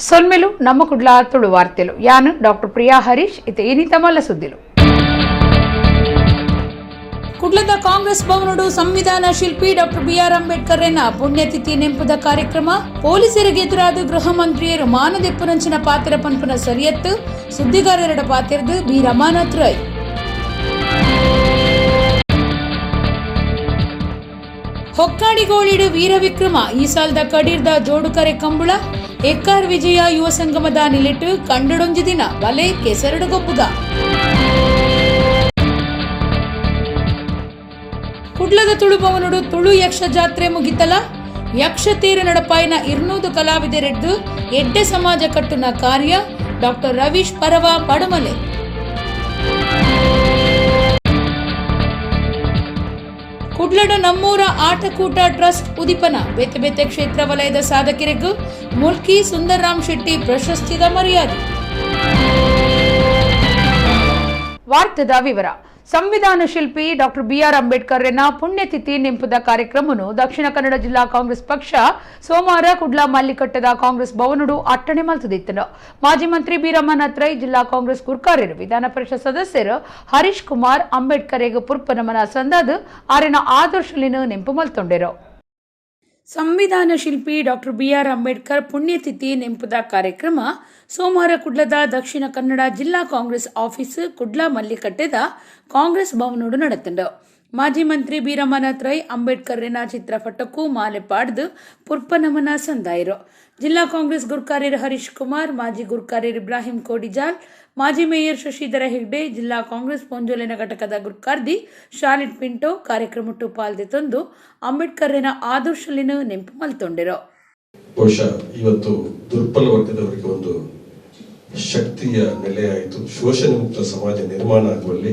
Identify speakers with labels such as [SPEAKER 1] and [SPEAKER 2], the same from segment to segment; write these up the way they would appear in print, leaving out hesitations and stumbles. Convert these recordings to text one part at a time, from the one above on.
[SPEAKER 1] ಸೊಲ್ಮೆಲು ನಮ್ಮ ಕುಡ್ಲ ತುಳು ವಾರ್ತೆಲು. ಯಾನು ಡಾಕ್ಟರ್ ಪ್ರಿಯಾ ಹರೀಶ್ ಇತ್ತೆ ಇನಿತ ಮಲ್ಲ ಸುದ್ದಿಲು. ಕುಡ್ಲದ ಕಾಂಗ್ರೆಸ್ ಭವನಡು ಸಂವಿಧಾನ ಶಿಲ್ಪಿ ಡಾಕ್ಟರ್ ಬಿಆರ್ ಅಂಬೇಡ್ಕರ್ ರೆನ ಪುಣ್ಯತಿಥಿ ನೆಂಪುದ ಕಾರ್ಯಕ್ರಮ. ಪೊಲೀಸರಿಗೆ ಎದುರಾದ ಗೃಹ ಮಂತ್ರಿಯರು ಮಾನದೆಪ್ಪುನಂಚಿನ ಪಾತ್ರ ಪನ್ಪುನ ಸರಿಯತ್ತು ಸುದ್ದಿಗಾರರೆಡ ಪಾತೆರ್ದು ಬಿ ರಮಾನಾಥ್ ರೈ. ಹೊಕ್ಕಾಡಿಗೋಳಿಡು ವೀರವಿಕ್ರಮ ಈ ಸಾಲದ ಕಡೀರ್ದ ಜೋಡುಕರೆ ಕಂಬುಳ ಎಕ್ಕಾರ್ ವಿಜಯ ಯುವ ಸಂಗಮದ ನಿಲಿಟ್ಟು ಕಂಡಡೊಂಜಿ ದಿನ ಬಲೆ ಕೆಸರಡು ಗೊಬ್ಬುಗ. ಕುಡ್ಲದ ತುಳುಭವನುಡು ತುಳು ಯಕ್ಷ ಜಾತ್ರೆ ಮುಗಿತಲ. ಯಕ್ಷ ತೇರು ನಡಪಾಯಿನ 200 ಕಲಾವಿದರೆಡ್ದು ಎಡ್ಡೆ ಸಮಾಜ ಕಟ್ಟುನ ಕಾರ್ಯ ಡಾಕ್ಟರ್ ರವೀಶ್ ಪರವ ಪಡುಮಲೆ. ಕುಡ್ಲಡ ನಮ್ಮೂರ ಆಟಕೂಟ ಟ್ರಸ್ಟ್ ಉದಿಪನ. ಬೇತೆ ಬೇತೆ ಕ್ಷೇತ್ರ ವಲಯದ ಸಾಧಕರಿಗೂ ಮುಲ್ಕಿ ಸುಂದರರಾಮ್ ಶೆಟ್ಟಿ ಪ್ರಶಸ್ತಿದ ಮರ್ಯಾದೆ. ವಾರ್ತೆದ ವಿವರ. ಸಂವಿಧಾನ ಶಿಲ್ಪಿ ಡಾಕ್ಟರ್ ಬಿಆರ್ ಅಂಬೇಡ್ಕರ್ ರೆನ ಪುಣ್ಯತಿಥಿ ನೆಂಪುದ ಕಾರ್ಯಕ್ರಮನು ದಕ್ಷಿಣ ಕನ್ನಡ ಜಿಲ್ಲಾ ಕಾಂಗ್ರೆಸ್ ಪಕ್ಷ ಸೋಮವಾರ ಕುಡ್ಲ ಮಲ್ಲಿಕಟ್ಟದ ಕಾಂಗ್ರೆಸ್ ಭವನಡು ಅಟ್ಟಣೆ ಮಲ್ತದಿತ್ತನು. ಮಾಜಿ ಮಂತ್ರಿ ಬಿ ರಮಾನಾಥ್ ರೈ, ಜಿಲ್ಲಾ ಕಾಂಗ್ರೆಸ್ ಗುರ್ಕಾರ್ಯರು, ವಿಧಾನ ಪರಿಷತ್ ಸದಸ್ಯರು ಹರೀಶ್ ಕುಮಾರ್ ಅಂಬೇಡ್ಕರ್ಗೆ ಪುರ್ಪ ನಮನ ಸಂದಾದು ಆರೆನ ಆದರ್ಶಲಿನ ನೆಂಪು ಮಲ್ತೊಂಡೆರು. ಸಂವಿಧಾನ ಶಿಲ್ಪಿ ಡಾಕ್ಟರ್ ಬಿಆರ್ ಅಂಬೇಡ್ಕರ್ ಪುಣ್ಯತಿಥಿ ನೆಂಪುದ ಕಾರ್ಯಕ್ರಮ ಸೋಮವಾರ ಕುಡ್ಲದ ದಕ್ಷಿಣ ಕನ್ನಡ ಜಿಲ್ಲಾ ಕಾಂಗ್ರೆಸ್ ಆಫೀಸ್ ಕುಡ್ಲ ಮಲ್ಲಿಕಟ್ಟೆದ ಕಾಂಗ್ರೆಸ್ ಭವನೋಡು ನಡೆತಂಡು. ಮಾಜಿ ಮಂತ್ರಿ ಬಿ ರಮಾನಾಥ್ ರೈ ಅಂಬೇಡ್ಕರ್ನ ಚಿತ್ರಪಟಕ್ಕೂ ಮಾಲೆ ಪಾಡ್ದು ಪುರ್ಪ ನಮನ ಸಂದಾಯರು. ಜಿಲ್ಲಾ ಕಾಂಗ್ರೆಸ್ ಗುರ್ಕಾರ್ಯರು ಹರೀಶ್ ಕುಮಾರ್, ಮಾಜಿ ಗುರ್ಕಾರ್ಯರು ಇಬ್ರಾಹಿಂ ಕೋಡಿಜಾಲ್, ಮಾಜಿ ಮೇಯರ್ ಶಶಿಧರ ಹೆಗ್ಡೆ, ಜಿಲ್ಲಾ ಕಾಂಗ್ರೆಸ್ ಪೊಂಜೋಲಿನ ಘಟಕದ ಗುರ್ಕಾರ್ದಿ ಶಾಲಿಟ್ ಪಿಂಟೋ ಕಾರ್ಯಕ್ರಮಟ್ಟು ಪಾಲ್ದೆ ತಂದು ಅಂಬೇಡ್ಕರ್ನ ಆದರ್ಶಲಿನ ನೆಂಪು ಮಲ್ತೊಂಡಿರು.
[SPEAKER 2] ಬಹುಶಃ ಇವತ್ತು ದುರ್ಬಲ ವರ್ಗದವರಿಗೆ ಒಂದು ಶಕ್ತಿಯ ನೆಲೆಯಾಯಿತು. ಶೋಷಣೆ ಮುಕ್ತ ಸಮಾಜ ನಿರ್ಮಾಣ ಆಗುವಲ್ಲಿ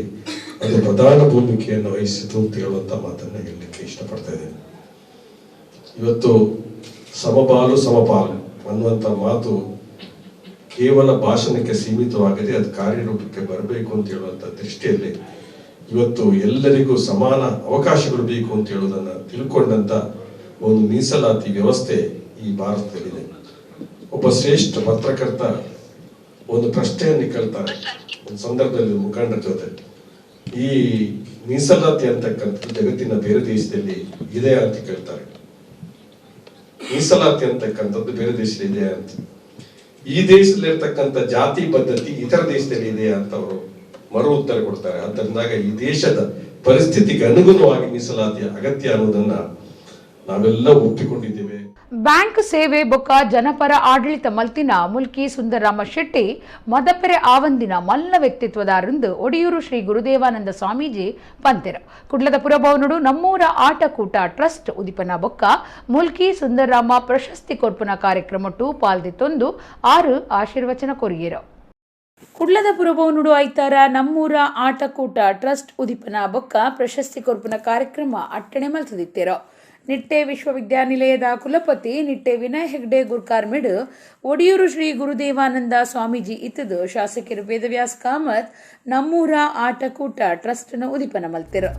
[SPEAKER 2] ಅದು ಪ್ರಧಾನ ಭೂಮಿಕೆಯನ್ನು ವಹಿಸಿತು ಅಂತ ಹೇಳುವಂತ ಮಾತನ್ನ ಹೇಳಲಿಕ್ಕೆ ಇಷ್ಟಪಡ್ತಾ ಇದ್ದೇನೆ. ಇವತ್ತು ಸಮಬಾಲು ಸಮಪಾಲು ಅನ್ನುವಂಥ ಮಾತು ಕೇವಲ ಭಾಷಣಕ್ಕೆ ಸೀಮಿತವಾಗದೆ ಅದು ಕಾರ್ಯರೂಪಕ್ಕೆ ಬರಬೇಕು ಅಂತ ಹೇಳುವಂತ ದೃಷ್ಟಿಯಲ್ಲಿ ಇವತ್ತು ಎಲ್ಲರಿಗೂ ಸಮಾನ ಅವಕಾಶಗಳು ಬೇಕು ಅಂತ ಹೇಳುವುದನ್ನ ತಿಳ್ಕೊಂಡಂತ ಒಂದು ಮೀಸಲಾತಿ ವ್ಯವಸ್ಥೆ ಈ ಭಾರತದಲ್ಲಿದೆ. ಒಬ್ಬ ಶ್ರೇಷ್ಠ ಪತ್ರಕರ್ತ ಒಂದು ಪ್ರಶ್ನೆಯನ್ನು ಕೇಳ್ತಾರೆ ಒಂದು ಸಂದರ್ಭದಲ್ಲಿ ಮುಖಂಡರ ಜೊತೆ, ಈ ಮೀಸಲಾತಿ ಅಂತಕ್ಕಂಥದ್ದು ಜಗತ್ತಿನ ಬೇರೆ ದೇಶದಲ್ಲಿ ಇದೆ ಅಂತ ಕೇಳ್ತಾರೆ. ಮೀಸಲಾತಿ ಅಂತಕ್ಕಂಥದ್ದು ಬೇರೆ ದೇಶದಲ್ಲಿ ಇದೆ ಅಂತ, ಈ ದೇಶದಲ್ಲಿ ಇರ್ತಕ್ಕಂಥ ಜಾತಿ ಪದ್ಧತಿ ಇತರ ದೇಶದಲ್ಲಿ ಇದೆ ಅಂತ ಅವರು ಮರು ಉತ್ತರ ಕೊಡ್ತಾರೆ. ಆದ್ದರಿಂದಾಗ ಈ ದೇಶದ ಪರಿಸ್ಥಿತಿಗೆ ಅನುಗುಣವಾಗಿ ಮೀಸಲಾತಿಯ ಅಗತ್ಯ ಅನ್ನೋದನ್ನ ನಾವೆಲ್ಲ ಒಪ್ಪಿಕೊಂಡಿದ್ದೇವೆ.
[SPEAKER 1] ಬ್ಯಾಂಕ್ ಸೇವೆ ಬೊಕ್ಕ ಜನಪರ ಆಡಳಿತ ಮಲ್ತಿನ ಮುಲ್ಕಿ ಸುಂದರರಾಮ ಶೆಟ್ಟಿ ಮದಪೆರೆ ಆವಂದಿನ ಮಲ್ಲ ವ್ಯಕ್ತಿತ್ವದಾರಂದು ಒಡಿಯೂರು ಶ್ರೀ ಗುರುದೇವಾನಂದ ಸ್ವಾಮೀಜಿ ಪಂತೆರು. ಕುಡ್ಲದ ಪುರಭವನುಡು ನಮ್ಮೂರ ಆಟಕೂಟ ಟ್ರಸ್ಟ್ ಉದಿಪನ ಬೊಕ್ಕ ಮುಲ್ಕಿ ಸುಂದರರಾಮ ಪ್ರಶಸ್ತಿ ಕೊರ್ಪುನ ಕಾರ್ಯಕ್ರಮಟ್ಟು ಪಾಲ್ದಿತ್ತೊಂದು ಆರು ಆಶೀರ್ವಚನ ಕೊರಿಯರು. ಕುಡ್ಲದ ಪುರಭವನುಡು ಐತಾರ ನಮ್ಮೂರ ಆಟಕೂಟ ಟ್ರಸ್ಟ್ ಉದಿಪನ ಬೊಕ್ಕ ಪ್ರಶಸ್ತಿ ಕೊರ್ಪುನ ಕಾರ್ಯಕ್ರಮ ಅಟ್ಟಣೆ ಮಲ್ತದಿತ್ತೆರು. ನಿಟ್ಟೆ ವಿಶ್ವವಿದ್ಯಾನಿಲಯದ ಕುಲಪತಿ ನಿಟ್ಟೆ ವಿನಯ್ ಹೆಗ್ಡೆ ಗುರ್ಕಾರ್ಮಿಡ್ ಒಡಿಯೂರು ಶ್ರೀ ಗುರುದೇವಾನಂದ ಸ್ವಾಮೀಜಿ ಇತ್ತದು ಶಾಸಕರು ವೇದವ್ಯಾಸ್ ಕಾಮತ್ ನಮ್ಮೂರ ಆಟಕೂಟ ಟ್ರಸ್ಟ್ನ ಉದಿಪನ ಮಲ್ತಿರು.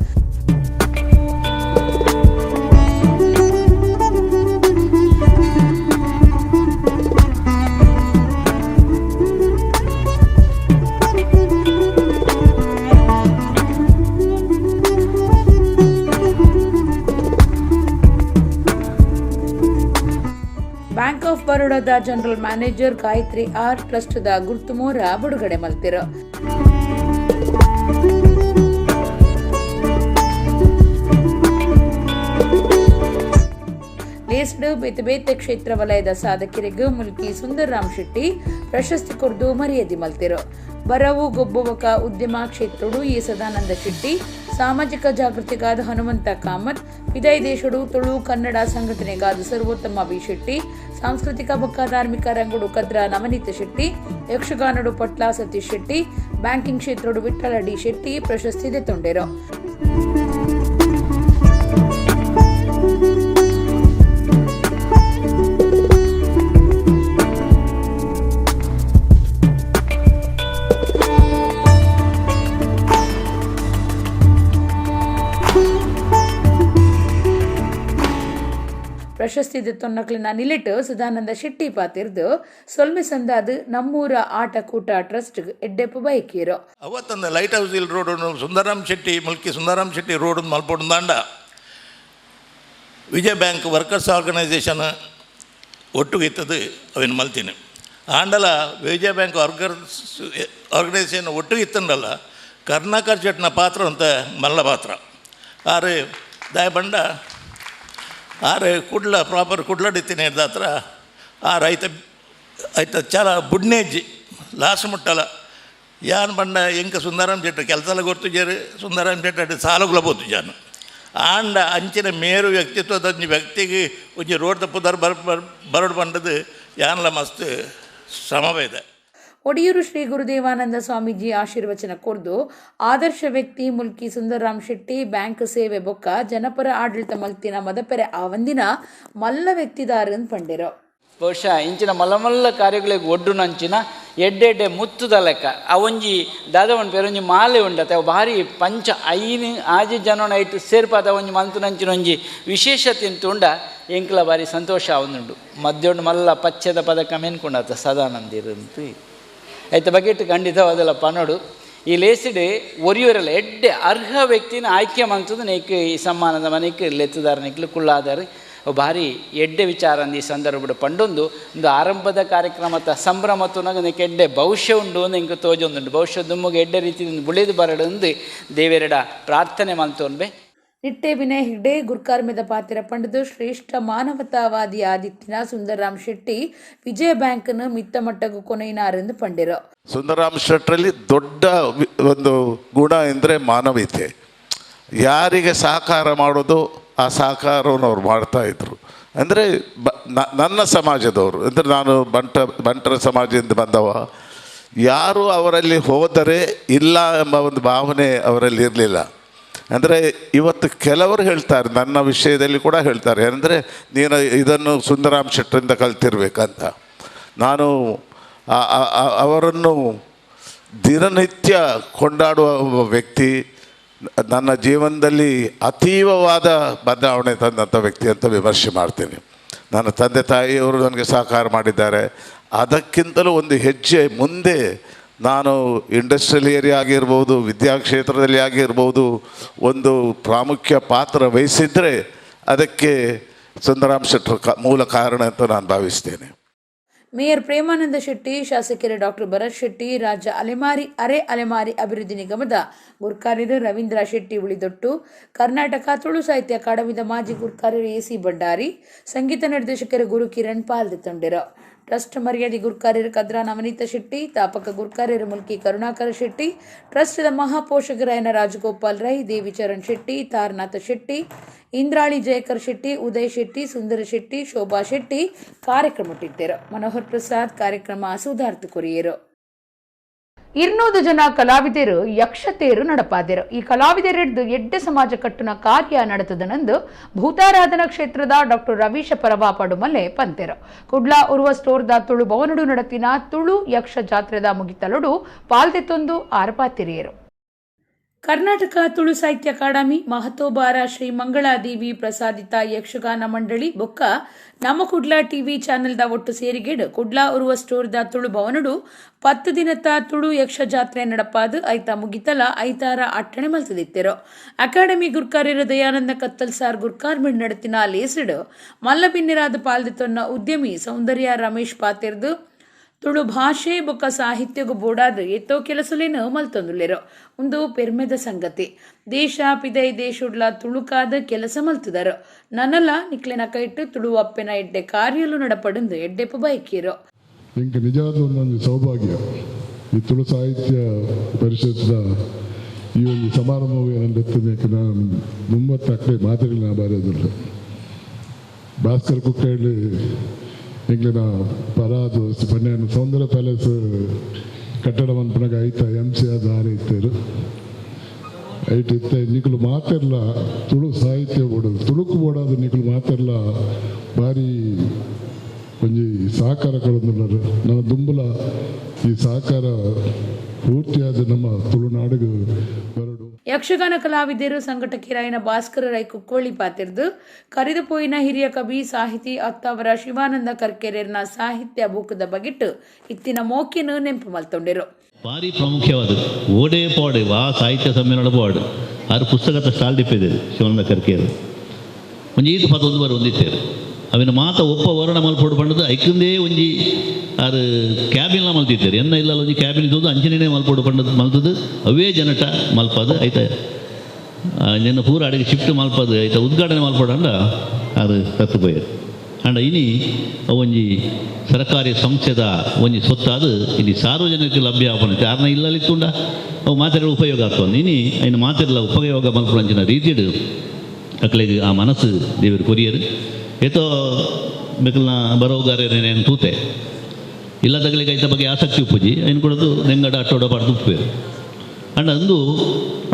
[SPEAKER 1] ಬ್ಯಾಂಕ್ ಆಫ್ ಬರೋಡಾದ ಜನರಲ್ ಮ್ಯಾನೇಜರ್ ಗಾಯತ್ರಿ ಆರ್ ಟ್ರಸ್ಟ್ದ ಗುರ್ತುಮೋರ ಬಿಡುಗಡೆ ಮಲ್ತಿರು. ಲೇಸ್ಡ್ ಬೇತೆ ಬೇತೆ ಕ್ಷೇತ್ರ ವಲಯದ ಸಾಧಕರಿಗೆ ಮುಲ್ಕಿ ಸುಂದರರಾಮ್ ಶೆಟ್ಟಿ ಪ್ರಶಸ್ತಿ ಕೊರ್ದು ಮರ್ಯಾದೆ ಮಲ್ತಿರು. ಬರವು ಗೊಬ್ಬುವಕ ಉದ್ಯಮ ಕ್ಷೇತ್ರಡು ಎ ಸದಾನಂದ ಶೆಟ್ಟಿ, ಸಾಮಾಜಿಕ ಜಾಗೃತಿಗಾದ ಹನುಮಂತ ಕಾಮತ್, ವಿದಯ ದೇಶಡು ತುಳು ಕನ್ನಡ ಸಂಘಟನೆಗಾದ ಸರ್ವೋತ್ತಮ ಬಿ ಶೆಟ್ಟಿ, ಸಾಂಸ್ಕೃತಿಕ ಬೊಕ್ಕ ಧಾರ್ಮಿಕ ರಂಗುಡು ಕದ್ರ ನವನೀತ ಶೆಟ್ಟಿ, ಯಕ್ಷಗಾನಡು ಪಟ್ಲಾ ಸತೀಶ್ ಶೆಟ್ಟಿ, ಬ್ಯಾಂಕಿಂಗ್ ಕ್ಷೇತ್ರಡು ವಿಠ್ಠಲ ಡಿ ಶೆಟ್ಟಿ ಪ್ರಶಸ್ತಿ ದೆತ್ತೊಂಡೆರು. ಪ್ರಶಸ್ತಿ ದೆತ್ತೊನ್ನಕ್ಲೆನ ನಿಲೆಟ್ ಸದಾನಂದ ಶೆಟ್ಟಿ ಪಾತೆರ್ದ್ ಸೊಲ್ಮೆ ಸಂದಾದ್ ನಮ್ಮೂರ ಆಟ ಕೂಟ ಟ್ರಸ್ಟ್ ಎಡ್ಡೆಪ್ಪು ಬಯಕಿಯೆರ್.
[SPEAKER 3] ಅವತ್ತೊಂದು ಲೈಟ್ ಹೌಸ್ ಇಲ್ ರೋಡ್ ಸುಂದರಾಮ್ ಶೆಟ್ಟಿ, ಮುಲ್ಕಿ ಸುಂದರಾಮ್ ಶೆಟ್ಟಿ ರೋಡ್ ಮಲ್ಪೊಡುಂದಾಂಡ ವಿಜಯ ಬ್ಯಾಂಕ್ ವರ್ಕರ್ಸ್ ಆರ್ಗನೈಸೇಷನ್ ಒಟ್ಟುಗೆ ಇತ್ತದು ಅವೇನು ಮಲ್ತೀನಿ. ಆಂಡಲ ವಿಜಯ ಬ್ಯಾಂಕ್ ವರ್ಕರ್ಸ್ ಆರ್ಗನೈಸೇಷನ್ ಒಟ್ಟಿಗೆ ಇತ್ತಂಡಲ್ಲ, ಕರ್ಣಾಕರ್ ಶೆಟ್ನ ಪಾತ್ರ ಅಂತ ಮಲ್ಲ ಪಾತ್ರ. ಆರು ದಾಯ ಬಂಡ ಆರು ಕುಡ್ಲ, ಪ್ರಾಪರ್ ಕುಡ್ಲಡಿತ್ತೀನಿ ಹತ್ರ. ಆ ರೈತ ಐತ ಚಾಲ ಬುಡ್ನೇಜಿ ಲಾಸ್ಟ್ ಮುಟ್ಟಲ. ಯಾನ್ ಬಂಡ ಎಂಕ ಸುಂದರಾಮ್ ಶೆಟ್ಟಿ ಕೆಲಸ ಗೊತ್ತುಜೇರು, ಸುಂದರಾಮ್ ಶೆಟ್ಟಿ ಅಡ್ಡ ಸಾಲುಗಳ ಪೋತುಜಾನು. ಆಂಡ ಅಂಚಿನ ಮೇರು ವ್ಯಕ್ತಿತ್ವದ ಒಂಜಿ ವ್ಯಕ್ತಿಗೆ ಒಂಜಿ ರೋಡ್ ಪುದರ್ ಬರ್ ಬರ್ ಬರಡು ಬಂಡದು ಯಾನ್ಲ ಮಸ್ತ್ ಶ್ರಮವೇದ.
[SPEAKER 1] ಒಡಿಯೂರು ಶ್ರೀ ಗುರುದೇವಾನಂದ ಸ್ವಾಮೀಜಿ ಆಶೀರ್ವಚನ ಕೊರ್ದು ಆದರ್ಶ ವ್ಯಕ್ತಿ ಮುಲ್ಕಿ ಸುಂದರರಾಮ್ ಶೆಟ್ಟಿ ಬ್ಯಾಂಕ್ ಸೇವೆ ಬೊಕ್ಕ ಜನಪರ ಆಡಳಿತ ಮಲ್ತಿನ ಮದಪೆರೆ ಆವಂದಿನ ಮಲ್ಲ ವ್ಯಕ್ತಿದಾರನ್ ಪಂಡೆರು.
[SPEAKER 4] ಬಹುಶಃ ಇಂಚಿನ ಮಲ್ಲ ಮಲ್ಲ ಕಾರ್ಯಗಳಿಗೆ ಒಡ್ಡುನಂಚಿನ ಎಡ್ಡೆ ಎಡ್ಡೆ ಮುತ್ತುದ ಲೆಕ್ಕ ಆ ಒಂಜಿ ದಾದವನ್ ಪೇರೊಂಜಿ ಮಾಲೆ ಉಂಡತೆ, ಅವು ಭಾರಿ ಪಂಚ ಐನು ಆಜಿ ಜನನ ಐಟ್ ಸೇರ್ಪಾದ ಒಂಜಿ ಮಂತುನಂಚಿನ ಒಂಜಿ ವಿಶೇಷತೆ ಉಂಡ. ಎಂಕ್ಲ ಭಾರಿ ಸಂತೋಷ ಆವೊಂದುಂಡು. ಮದ್ಯೊಂಡು ಮಲ್ಲ ಪಚ್ಚೆದ ಪದಕ ಮೆನ್ಕೊಂಡಾತ ಸದಾನಂದಿರಂತ ಐತ ಬಗೆಟ್ ಖಂಡಿತವಾದಲ್ಲ ಪನೋಡು. ಈ ಲೇಸಿಡ್ ಒರಿಯೂರಲ್ಲ ಎಡ್ಡೆ ಅರ್ಹ ವ್ಯಕ್ತಿನ ಆಯ್ಕೆ ಮಂತದ್ದು ನೇಕ್ ಈ ಸಮ್ಮಾನದ ಮನೆಕ್ ಲೆತ್ತುದಾರ ನಿಕ್ಲು ಕುಳ್ಳಾದಾರು. ಭಾರಿ ಎಡ್ಡೆ ವಿಚಾರ ಅಂದ್ ಈ ಸಂದರ್ಭಡ್ ಪಂಡೊಂದು ಒಂದು ಆರಂಭದ ಕಾರ್ಯಕ್ರಮದ ಸಂಭ್ರಮ ತುನಗ ನೆಕ್ ಎಡ್ಡೆ ಭವಿಷ್ಯ ಉಂಡು ಅಂದ್ ಎಂಕ್ ತೋಜೊಂದುಂಡು. ಭವಿಷ್ಯ ದುಮ್ಮುಗ ಎಡ್ಡೆ ರೀತಿ ಬುಳಿದು ಬರಡು ದೇವೆರೆಡ ಪ್ರಾರ್ಥನೆ ಮಲ್ತೊನ್ಬೆ.
[SPEAKER 1] ನಿಟ್ಟೆ ವಿನಯ್ ಹೆಗ್ಡೆ ಗುರ್ಕಾರ್ಮೆದ ಪಾತ್ರ ಪಂಡದು ಶ್ರೇಷ್ಠ ಮಾನವತಾವಾದಿ ಆದಿತ್ಯನ ಸುಂದರರಾಮ್ ಶೆಟ್ಟಿ ವಿಜಯ ಬ್ಯಾಂಕ್ನ ಮಿತ್ತ ಮಟ್ಟಗು ಕೊನೆಯಿನಾರೆಂದು ಪಂಡಿರು.
[SPEAKER 5] ಸುಂದರರಾಮ್ ಶೆಟ್ಟರಲ್ಲಿ ದೊಡ್ಡ ಒಂದು ಗುಣ ಎಂದರೆ ಮಾನವೀಯತೆ. ಯಾರಿಗೆ ಸಹಕಾರ ಮಾಡೋದು ಆ ಸಹಕಾರವನ್ನು ಅವ್ರು ಮಾಡ್ತಾಯಿದ್ರು. ಅಂದರೆ ನನ್ನ ಸಮಾಜದವರು, ಅಂದರೆ ನಾನು ಬಂಟರ ಸಮಾಜದಿಂದ ಬಂದವ, ಯಾರು ಅವರಲ್ಲಿ ಹೋದರೆ ಇಲ್ಲ ಎಂಬ ಒಂದು ಭಾವನೆ ಅವರಲ್ಲಿ ಇರಲಿಲ್ಲ. ಅಂದರೆ ಇವತ್ತು ಕೆಲವರು ಹೇಳ್ತಾರೆ, ನನ್ನ ವಿಷಯದಲ್ಲಿ ಕೂಡ ಹೇಳ್ತಾರೆ, ಏನಂದರೆ ನೀನು ಇದನ್ನು ಸುಂದರಾಮ್ ಶೆಟ್ಟರಿಂದ ಕಲ್ತಿರ್ಬೇಕಂತ. ನಾನು ಅವರನ್ನು ದಿನನಿತ್ಯ ಕೊಂಡಾಡುವ ಒಬ್ಬ ವ್ಯಕ್ತಿ, ನನ್ನ ಜೀವನದಲ್ಲಿ ಅತೀವವಾದ ಬದಲಾವಣೆ ತಂದಂಥ ವ್ಯಕ್ತಿ ಅಂತ ವಿಮರ್ಶೆ ಮಾಡ್ತೀನಿ. ನನ್ನ ತಂದೆ ತಾಯಿಯವರು ನನಗೆ ಸಹಕಾರ ಮಾಡಿದ್ದಾರೆ. ಅದಕ್ಕಿಂತಲೂ ಒಂದು ಹೆಜ್ಜೆ ಮುಂದೆ ನಾನು ಇಂಡಸ್ಟ್ರಿಯಲ್ ಏರಿಯಾ ಆಗಿರ್ಬೋದು, ವಿದ್ಯಾಕ್ಷೇತ್ರದಲ್ಲಿ ಆಗಿರ್ಬೋದು, ಒಂದು ಪ್ರಾಮುಖ್ಯ ಪಾತ್ರ ವಹಿಸಿದರೆ ಅದಕ್ಕೆ ಸುಂದರಾಮ್ ಶೆಟ್ಟರು ಮೂಲ ಕಾರಣ ಅಂತ ನಾನು ಭಾವಿಸ್ತೇನೆ.
[SPEAKER 1] ಮೇಯರ್ ಪ್ರೇಮಾನಂದ ಶೆಟ್ಟಿ, ಶಾಸಕರು ಡಾಕ್ಟರ್ ಭರತ್ ಶೆಟ್ಟಿ, ರಾಜ್ಯ ಅಲೆಮಾರಿ ಅರೆ ಅಲೆಮಾರಿ ಅಭಿವೃದ್ಧಿ ನಿಗಮದ ಗುರ್ಕಾರ್ಯರು ರವೀಂದ್ರ ಶೆಟ್ಟಿ ಉಳಿದೊಟ್ಟು, ಕರ್ನಾಟಕ ತುಳು ಸಾಹಿತ್ಯ ಅಕಾಡೆಮಿದ ಮಾಜಿ ಗುರ್ಕಾರ್ಯರು ಎ ಸಿ ಭಂಡಾರಿ, ಸಂಗೀತ ನಿರ್ದೇಶಕರು ಗುರು ಕಿರಣ್ ಪಾಲ್ದೆತ್ತೊಂಡಿರು. ಟ್ರಸ್ಟ್ ಮರ್ಯಾದೆ ಗುರ್ಕಾರ್ಯರು ಕದ್ರಾ ನವನೀತ ಶೆಟ್ಟಿ, ತಾಪಕ ಗುರ್ಕಾರ್ಯರು ಮುಲ್ಕಿ ಕರುಣಾಕರ ಶೆಟ್ಟಿ, ಟ್ರಸ್ಟ್ದ ಮಹಾಪೋಷಕರಾಯನ ರಾಜಗೋಪಾಲ್ ರೈ, ದೇವಿಚರಣ್ ಶೆಟ್ಟಿ, ತಾರನಾಥ ಶೆಟ್ಟಿ, ಇಂದ್ರಾಳಿ ಜಯಕರ್ ಶೆಟ್ಟಿ, ಉದಯ್ ಶೆಟ್ಟಿ, ಸುಂದರ ಶೆಟ್ಟಿ, ಶೋಭಾ ಶೆಟ್ಟಿ ಕಾರ್ಯಕ್ರಮಟ್ಟಿದ್ದರು. ಮನೋಹರ್ ಪ್ರಸಾದ್ ಕಾರ್ಯಕ್ರಮ ಸುಧಾರ್ಥ ಕೊರಿಯರು. 200 ಜನ ಕಲಾವಿದರು ಯಕ್ಷತೇರು ನಡಪಾದರು. ಈ ಕಲಾವಿದರೆಡ್ದು ಎಡ್ಡೆ ಸಮಾಜ ಕಟ್ಟುನ ಕಾರ್ಯ ನಡೆತದನಂದು ಭೂತಾರಾಧನಾ ಕ್ಷೇತ್ರದ ಡಾಕ್ಟರ್ ರವೀಶ ಪರವ ಪಡುಮಲೆ ಪಂತೆರು. ಕುಡ್ಲಾ ಉರುವ ಸ್ಟೋರ್ದ ತುಳು ಭವನಡು ನಡತಿನ ತುಳು ಯಕ್ಷ ಜಾತ್ರೆದ ಮುಗಿತಲುಡು ಪಾಲ್ದೆತ್ತೊಂದು ಆರ್ಪಾತಿರಿಯರು. ಕರ್ನಾಟಕ ತುಳು ಸಾಹಿತ್ಯ ಅಕಾಡೆಮಿ ಮಹತೋಬಾರ ಶ್ರೀ ಮಂಗಳಾದೇವಿ ಪ್ರಸಾದಿತ ಯಕ್ಷಗಾನ ಮಂಡಳಿ ಬೊಕ್ಕ ನಮ್ಮ ಕುಡ್ಲಾ ಟಿವಿ ಚಾನೆಲ್ದ ಒಟ್ಟು ಸೇರಿಗೇಡು ಕುಡ್ಲಾ ಉರುವ ಸ್ಟೋರ್ದ ತುಳು ಭವನಡು 10 ದಿನದ ತುಳು ಯಕ್ಷ ಜಾತ್ರೆ ನಡಪಾದು ಐತ ಮುಗಿತಲ ಐತಾರ ಅಟ್ಟಣೆ ಮಲ್ತದಿತ್ತಿರು. ಅಕಾಡೆಮಿ ಗುರ್ಕಾರ್ಯರು ದಯಾನಂದ ಕತ್ತಲ್ ಸಾರ್ ಗುರ್ಕಾರ್ಮಿಡ್ ನಡತಿನ ಲೇಸಿಡು ಮಲ್ಲಬಿನ್ನಿರಾದ ಪಾಲ್ದಿತೊನ್ನ ಉದ್ಯಮಿ ಸೌಂದರ್ಯ ರಮೇಶ್ ಪಾತಿರ್ದು ತುಳು ಭಾಷೆ ಬೊಕ್ಕ ಸಾಹಿತ್ಯಗೂ ಬೋಡಾದ ಎತ್ತೋ ಕೆಲಸಲೇನು ಮಲ್ತೊಂದುಲ್ಲೆರು. ಒಂದು ಪೆರ್ಮೆದ ಸಂಗತಿ. ದೇಶ ಪಿದೈ ದೇಶುಡ್ಲ ತುಳುಕಾದ ಕೆಲಸ ಮಲ್ತದರು. ನನ್ನಲ್ಲ ನಿಕ್ಲೆನ ಕೈಟ್ಟು ತುಳು ಅಪ್ಪೆನ ಎಡ್ಡೆ ಕಾರ್ಯಲು ನಡಪಡುಂದು ಎಡ್ಡೆಪ್ಪು ಬೈಕೀರು.
[SPEAKER 6] ಎಂಕ್ ನಿಜವಾದ ಒಂದೊಂದು ಸೌಭಾಗ್ಯ ಈ ತುಳು ಸಾಹಿತ್ಯ ಪರಿಷತ್ನ ಈ ಒಂದು ಸಮಾರಂಭವು ಏನಂದ್ರೆ ನಾನು ಮುಂಬತ್ತು ಅಕ್ಕಡೆ ಮಾತೆಗಳ ಬಾರದಿಲ್ಲ. ಭಾಸ್ಕರ್ ಕುಕ್ಕೇಳಿ ಎಂಕ್ಲೆನ ಪರಾದು ಪನ್ಯಾನ ಸೌಂದರ್ಯ ಪ್ಯಾಲೇಸ್ ಕಟ್ಟಡ ಮನ್ಪುನಗ ಐತ ಎಂ ಸಿ ಆದ ಆರೆ ಇತ್ತೇರು. ಐಟ್ ಇತ್ತೆ ನಿಕುಲು ಮಾತೆರ್ಲ ತುಳು ಸಾಹಿತ್ಯ ಬೋಡದು, ತುಳುಕು ಬೋಡಾದ ನಿಕುಲು ಮಾತೆರ್ಲ ಭಾರಿ ಒಂಜಿ ಸಹಕಾರ ಕೊಡೊಂದುಲ್ಲರು. ನನ್ನ ದುಂಬುಲ ಈ ಸಹಕಾರ ಪೂರ್ತಿಯಾದ ನಮ್ಮ ತುಳುನಾಡಿಗೆ ಬರಡು.
[SPEAKER 1] ಯಕ್ಷಗಾನ ಕಲಾವಿದರು ಸಂಘಟಕಿರಾಯನ ಭಾಸ್ಕರ ರೈ ಕುಕ್ಕೋಳಿ ಪಾತಿರ್ದು ಕರಿದು ಪೋಯಿನ ಹಿರಿಯ ಕವಿ ಸಾಹಿತಿ ಅತ್ತವರ ಶಿವಾನಂದ ಕರ್ಕೆರೆರ್ನ ಸಾಹಿತ್ಯ ಬೂಕದ ಬಗಿಟ್ಟು ಇತ್ತಿನ ಮೋಕಿನ ನೆಂಪು ಮಲ್ತೊಂಡಿರು.
[SPEAKER 7] ಭಾರಿ ಪ್ರಾಮುಖ್ಯವಾದ ಓಡೇ ಪಾಡು ಆ ಸಾಹಿತ್ಯ ಸಮ್ಮೇಳನ ಪಾಡು ಆರು ಪುಸ್ತಕದ ಸ್ಟಾಲ್ ದಿಪ್ಪಿದೆ ಶಿವಾನಂದ ಕರ್ಕೇರು ಒಂಜಿ ಈತ್ ಪತ್ತೊಂದು ಬಾರಿ ಹೊಂದಿತ್ತೇರು ಅವಿನ ಮಾತ ಒಪ್ಪ ವರ್ಣ ಮಲ್ಪೋಡು ಪಂಡದು ಐಕಂದೇ ಒಂಜಿ ಆರು ಕ್ಯಾಬಿನ್ಲ ಮಲ್ತಿತ್ತೇರು ಎನ್ನ ಇಲ್ಲ ಒಂಜಿ ಕ್ಯಾಬಿನ್ ಇದ್ದದ್ದು ಅಂಚನೇ ಮಲ್ಪೋಡು ಪಂಡದು ಮಲ್ತದ್ದು ಅವೇ ಜನಟ ಮಲ್ಪದು ಐತ ನಿನ್ನ ಪೂರ ಅಡಿಗೆ ಶಿಫ್ಟ್ ಮಲ್ಪದು ಐತ ಉದ್ಘಾಟನೆ ಮಲ್ಪೋಡು ಅಂಡ ಅದು ಸತ್ತು ಪೋಯರು. ಅಂಡ ಇನಿ ಒಂಜಿ ಸರಕಾರಿ ಸಂಸ್ಥೆದ ಒಂಜಿ ಸೊತ್ತಾದು ಇಲ್ಲಿ ಸಾರ್ವಜನಿಕ ಲಭ್ಯ ಆಪನೈತೆ ಆರ್ನ ಇಲ್ಲಲ್ಲಿ ತುಂಡ ಅವು ಮಾತೆಗಳ ಉಪಯೋಗ ಆಗ್ತದೆ. ಇನಿ ಐನ ಮಾತೆಲ್ಲ ಉಪಯೋಗ ಮಲ್ಪುನಂಚಿನ ರೀತಿಡು ಅಕ್ಲೆಗ್ ಆ ಮನಸ್ಸು ದೇವರು ಕೊರಿಯರು ಏತೋ ಮೆಕಲ್ನ ಬರೋಗಾರೇನೇನು ತೂತೆ ಇಲ್ಲದಗಳಿಗೆ ಐತ ಬಗ್ಗೆ ಆಸಕ್ತಿ ಉಪ್ಪುಜಿ ಐನು ಕೊಡೋದು ನೆಂಗಡ ಅಟ್ಟೋಡ ಪಾಡ್ದು ಉಪ್ಪೇರು. ಅಂಡ ಅಂದು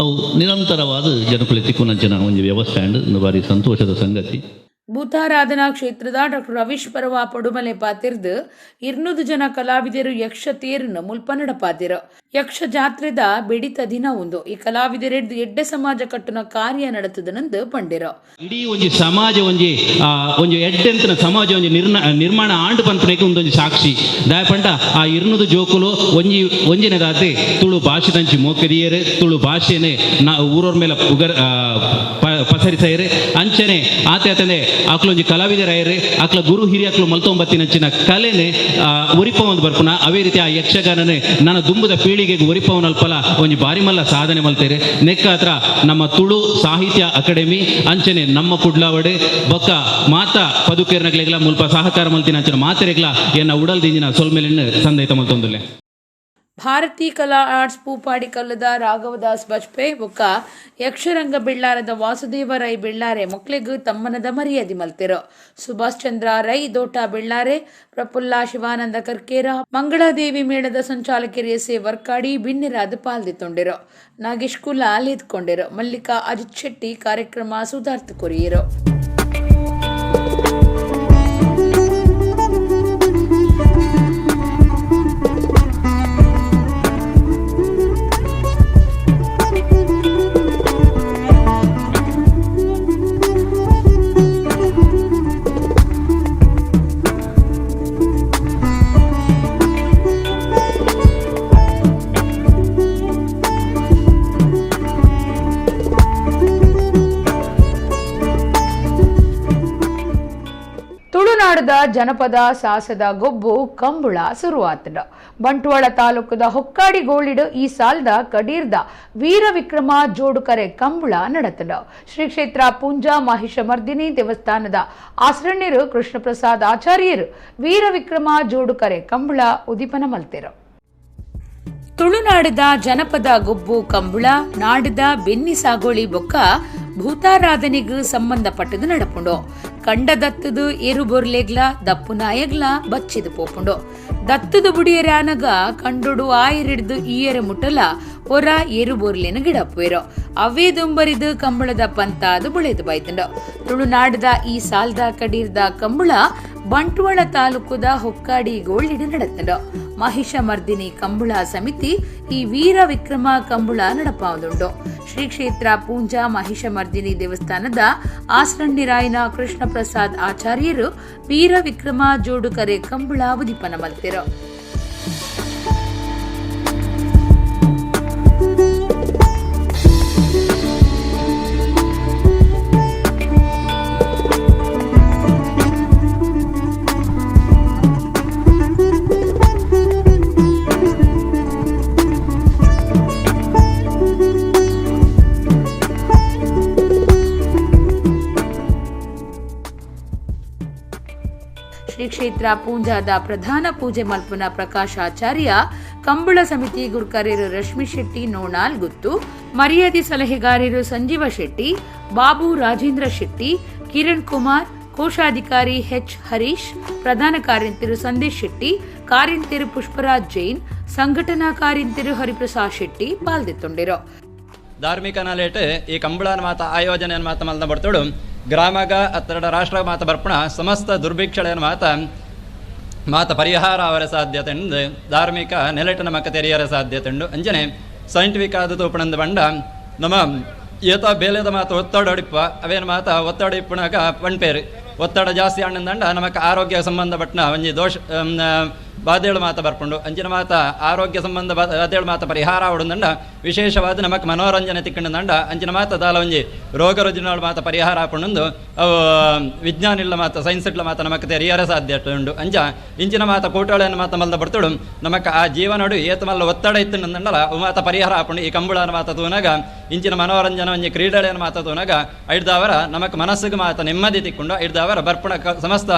[SPEAKER 7] ಅವು ನಿರಂತರವಾದ ಜನಕುಲೆ ತಿಕ್ಕುನಂಚಿನ ಒಂಜಿ ವ್ಯವಸ್ಥೆ ಅಂಡ್ ಒಂದು ಭಾರಿ ಸಂತೋಷದ ಸಂಗತಿ.
[SPEAKER 1] ಭೂತಾರಾಧನಾ ಕ್ಷೇತ್ರದ ಡಾಕ್ಟರ್ ರವೀಶ್ ಪರವ ಪಡುಮಲೆ ಪಾತಿರ್ದು 200 ಜನ ಕಲಾವಿದರು ಯಕ್ಷ ತೇರನ್ನು ಮುಲ್ಪ ನಡಪಾತಿರು. ಯಕ್ಷ ಜಾತ್ರೆದ ಬೆಡಿತ ದಿನ ಒಂದು ಈ ಕಲಾವಿದರೆಡ್ದು ಎಡ್ಡೆ ಸಮಾಜ ಕಟ್ಟುನ ಕಾರ್ಯ ನಡೆತದನಂದು ಪಂಡಿರು.
[SPEAKER 8] ಇಡೀ ಒಂಜಿ ಸಮಾಜ ಒಂಜಿ ಒಂಜಿ ಎಡ್ಡೆಂತನ ಸಮಾಜ ಒಂಜಿ ನಿರ್ಮಾಣ ಆಂಡು ಪನ್ಪನೆಗೆ ಒಂದೊಂಜಿ ಸಾಕ್ಷಿ ದಾಯಪಂಡ ಆ 200 ಜೋಕುಲು ಒಂಜಿ ಒಂಜಿನದಾತೆ ತುಳು ಭಾಷೆ ತಂಚಿ ಮೋಕೆದಿಯರು ತುಳು ಭಾಷೆನೆ ನಾ ಊರವ್ರ ಮೇಲೆ ಉಗರ್ ಪಸರಿಸೈರು ಅಂಚನೆ ಆತೆ ಆತನೆ ಆಕ್ಲೊಂಜಿ ಕಲಾವಿದರಾಯರು ಆಕ್ಲ ಗುರು ಹಿರಿಯಕ್ಲು ಮಲ್ತೊಂಬತ್ತಿನಂಚಿನ ಕಲೆನೆ ಒರಿಪ ಒಂದು ಬರ್ಪುನ ಅವೇ ರೀತಿ ಆ ಯಕ್ಷಗಾನನೆ ನನ್ನ ದುಂಬುದ ಪೀಳಿಗೆಗೆ ಒರಿಪವನಲ್ಪಲ ಒಂಜಿ ಬಾರಿ ಮಲ್ಲ ಸಾಧನೆ ಮಲ್ತೇರೆ. ನೆಕ್ಕಾತ್ರ ನಮ್ಮ ತುಳು ಸಾಹಿತ್ಯ ಅಕಾಡೆಮಿ ಅಂಚನೆ ನಮ್ಮ ಕುಡ್ಲಾವಡೆ ಬೊಕ್ಕ ಮಾತಾ ಪದುಕೇರ್ನಗ್ಲೆಗ್ಲ ಮುಲ್ಪ ಸಹಕಾರ ಮಲ್ತಿನ ಅಂಚನೆ ಮಾತೆರೆಗ್ಲ ಎನ್ನ ಉಡಲ್ದಿಂಜಿನ ಸೊಲ್ಮೆಲೆನ್ನು ಸಂದೈತ ಮಲ್ತೊಂದುಲ್ಲೆ.
[SPEAKER 1] ಭಾರತಿ ಕಲಾ ಆರ್ಟ್ಸ್ ಪೂಪಾಡಿ ಕಲ್ಲದ ರಾಘವದಾಸ್ ಬಜ್ಪೆ ಬೊಕ್ಕ ಯಕ್ಷರಂಗ ಬೆಳ್ಳಾರದ ವಾಸುದೇವ ರೈ ಬೆಳ್ಳಾರೆ ಮೊಕ್ಲೆಗ್ ತಮ್ಮನದ ಮರ್ಯಾದೆ ಮಲ್ತಿರು. ಸುಭಾಷ್ ಚಂದ್ರ ರೈ ದೋಟ ಬೆಳ್ಳಾರೆ, ಪ್ರಫುಲ್ಲ ಶಿವಾನಂದ ಕರ್ಕೇರ, ಮಂಗಳಾದೇವಿ ಮೇಳದ ಸಂಚಾಲಕರು ಎಸ್ ಎ ವರ್ಕಾಡಿ ಬಿನ್ನೆರಾದ ಪಾಲ್ದಿತ್ತೊಂಡಿರು. ನಾಗೇಶ್ ಕುಲಾಲ್ ಎದ್ಕೊಂಡಿರು. ಮಲ್ಲಿಕಾ ಅಜಿತ್ ಶೆಟ್ಟಿ ಕಾರ್ಯಕ್ರಮ ಸುಧಾರ್ಥ ಕೊರಿಯರು. ತುಳುನಾಡದ ಜನಪದ ಸಾಸದ ಗೊಬ್ಬು ಕಂಬುಳ ಶುರುವಾತಂಡ. ಬಂಟ್ವಾಳ ತಾಲೂಕದ ಹೊಕ್ಕಾಡಿ ಗೋಳಿಡು ಈ ಸಾಲದ ಕಡೀರ್ದ ವೀರ ವಿಕ್ರಮ ಜೋಡುಕರೆ ಕಂಬುಳ ನಡತಂಡ. ಶ್ರೀ ಕ್ಷೇತ್ರ ಪೂಂಜಾ ಮಹಿಷಮರ್ದಿನಿ ದೇವಸ್ಥಾನದ ಆಶ್ರಣ್ಯರು ಕೃಷ್ಣಪ್ರಸಾದ್ ಆಚಾರ್ಯರು ವೀರ ವಿಕ್ರಮ ಜೋಡುಕರೆ ಕಂಬುಳ ಉದಿಪನ ಮಲ್ತೆರು. ತುಳುನಾಡದ ಜನಪದ ಗೊಬ್ಬು ಕಂಬುಳ ನಾಡದ ಬೆನ್ನಿ ಸಾಗೋಳಿ ಬೊಕ್ಕ ಭೂತಾರಾಧನೆಗೂ ಸಂಬಂಧಪಟ್ಟದು ನಡಪುಂಡು. ಕಂಡ ದತ್ತದು ಏರು ಬೊರ್ಲೆಗ್ಲ ದಪ್ಪು ನಾಯಗ್ಲ ಬಚ್ಚಿದು ಪೋಪುಂಡು. ದತ್ತದು ಬುಡಿಯರಾನಗ ಕಂಡೊಡು ಆಯರಿಡ್ದು ಈಯರ ಮುಟ್ಟಲ ಒರ ಏರು ಬೋರ್ಲೇನು ಗಿಡಪ್ಪುವೆರು. ಅವೇ ದುಂಬರಿದು ಕಂಬಳದ ಪಂತಾದು ಬುಳೆದು ಬಾಯ್ತುಂಡು. ತುಳುನಾಡದ ಈ ಸಾಲ್ದ ಕಡೀರ್ದ ಕಂಬಳ ಬಂಟ್ವಾಳ ತಾಲೂಕುದ ಹೊಕ್ಕಾಡಿ ಗೋಳಿಡು ನಡತಂಡು. ಮಹಿಷಮರ್ದಿನಿ ಕಂಬುಳ ಸಮಿತಿ ಈ ವೀರ ವಿಕ್ರಮ ಕಂಬುಳ ನಡಪಾವುದುಂಡು. ಶ್ರೀ ಕ್ಷೇತ್ರ ಪೂಂಜಾ ಮಹಿಷಮರ್ದಿನಿ ದೇವಸ್ಥಾನದ ಆಸ್ರಣ್ಯರಾಯನ ಕೃಷ್ಣ ಪ್ರಸಾದ್ ಆಚಾರ್ಯರು ವೀರ ವಿಕ್ರಮ ಜೋಡುಕರೆ ಕಂಬುಳ ಉದಿಪನ ಮಲ್ತಿರು. ಶ್ರೀ ಕ್ಷೇತ್ರ ಪೂಂಜಾದ ಪ್ರಧಾನ ಪೂಜೆ ಮಲ್ಪುನ ಪ್ರಕಾಶಾಚಾರ್ಯ, ಕಂಬಳ ಸಮಿತಿ ಗುರ್ಕರ್ಯರು ರಶ್ಮಿ ಶೆಟ್ಟಿ ನೋಣಾಲ್ ಗುತ್ತು, ಮರ್ಯಾದೆ ಸಲಹೆಗಾರರು ಸಂಜೀವ ಶೆಟ್ಟಿ, ಬಾಬು ರಾಜೇಂದ್ರ ಶೆಟ್ಟಿ, ಕಿರಣ್ ಕುಮಾರ್, ಕೋಶಾಧಿಕಾರಿ ಎಚ್ ಹರೀಶ್, ಪ್ರಧಾನ ಕಾರ್ಯಂತಿರು ಸಂದೇಶ್ ಶೆಟ್ಟಿ, ಕಾರ್ಯಂತಿರು ಪುಷ್ಪರಾಜ್ ಜೈನ್, ಸಂಘಟನಾ ಕಾರ್ಯಂತಿರು ಹರಿಪ್ರಸಾದ್ ಶೆಟ್ಟಿ ಪಾಲ್ದಿತ್ತೊಂಡಿರು.
[SPEAKER 9] ಧಾರ್ಮಿಕ ನಾಲೇಟ್ ಈ ಕಂಬಳನ ಮಾತ ಆಯೋಜನೆ ಮಾತ ಮಲ್ದ ಬರ್ತೋಡು ಗ್ರಾಮಗ ಅತ್ತಡ ರಾಷ್ಟ್ರ ಮಾತ ಬರ್ಪಣ ಸಮಸ್ತ ದುರ್ಭಿಕ್ಷಳೆಯನ್ನು ಮಾತ ಮಾತ ಪರಿಹಾರ ಅವರ ಸಾಧ್ಯತೆ ಉಂಡು. ಧಾರ್ಮಿಕ ನೆಲೆಟು ನಮಕ ತೆರೆಯರ ಸಾಧ್ಯತೆ ಉಂಡು. ಅಂಜನೆ ಸೈಂಟಿಫಿಕ್ ಆದ ತೂಪಣಂದು ಬಂಡ ನಮ್ಮ ಏತ ಬೇಲೆದ ಮಾತ ಒತ್ತಡ ಇಪ್ಪ ಅವೇನು ಮಾತ ಒತ್ತಡ ಇಪ್ಪುನಾಗ ಪಣ್ಪೇರು ಒತ್ತಡ ಜಾಸ್ತಿ ಆಂಡ ನಮಕ್ ಆರೋಗ್ಯ ಸಂಬಂಧಪಟ್ಟನ ಒಂಜಿ ದೋಷ ಬಾಧೆಳು ಮಾತ ಬರ್ಪುಂಡು ಅಂಚಿನ ಮಾತ ಆರೋಗ್ಯ ಸಂಬಂಧ ಬಾಧೆಳು ಮಾತ ಪರಿಹಾರ ಆವಡುಂದಂಡ ವಿಶೇಷವಾದ ನಮಕ್ ಮನೋರಂಜನೆ ತಿಕ್ಕಂಡ ಅಂಚಿನ ಮಾತ ದಾಲ ಒಂಜಿ ರೋಗ ರುಜಿನಗಳು ಮಾತ ಪರಿಹಾರ ಆಪುಂಡು ಅವು ವಿಜ್ಞಾನ ಇಲ್ಲ ಮಾತ ಸೈನ್ಸ್ ಇಟ್ಲ ಮಾತ ನಮಕ್ ತೆರಿಯರ ಸಾಧ್ಯ ಉಂಡು ಅಂಚ ಇಂಚಿನ ಮಾತ ಕೂಟಗಳನ್ನು ಮಾತ ಮಲ್ದ ಬರ್ತುಡು ನಮಕ್ ಆ ಜೀವನಡು ಏತ ಮಲ್ಲ ಒತ್ತಡ ಇತ್ತುಂಡಲ್ಲ ಅವು ಮಾತ ಪರಿಹಾರ ಆಪುಂಡು ಈ ಕಂಬಳನ ಮಾತ ತೂನಾಗ ಇಂಚಿನ ಮನೋರಂಜನೆ ಒಂಜಿ ಕ್ರೀಡೆಗಳನ್ನು ಮಾತ ತೂನಾಗ ಐಡ್ದಾವರ ನಮಕ್ ಮನಸ್ಸಿಗೆ ಮಾತ ನೆಮ್ಮದಿ ತಿಕ್ಕೊಂಡು ಐಡ್ದಾವರ ಬರ್ಪುಣ ಸಮಸ್ತ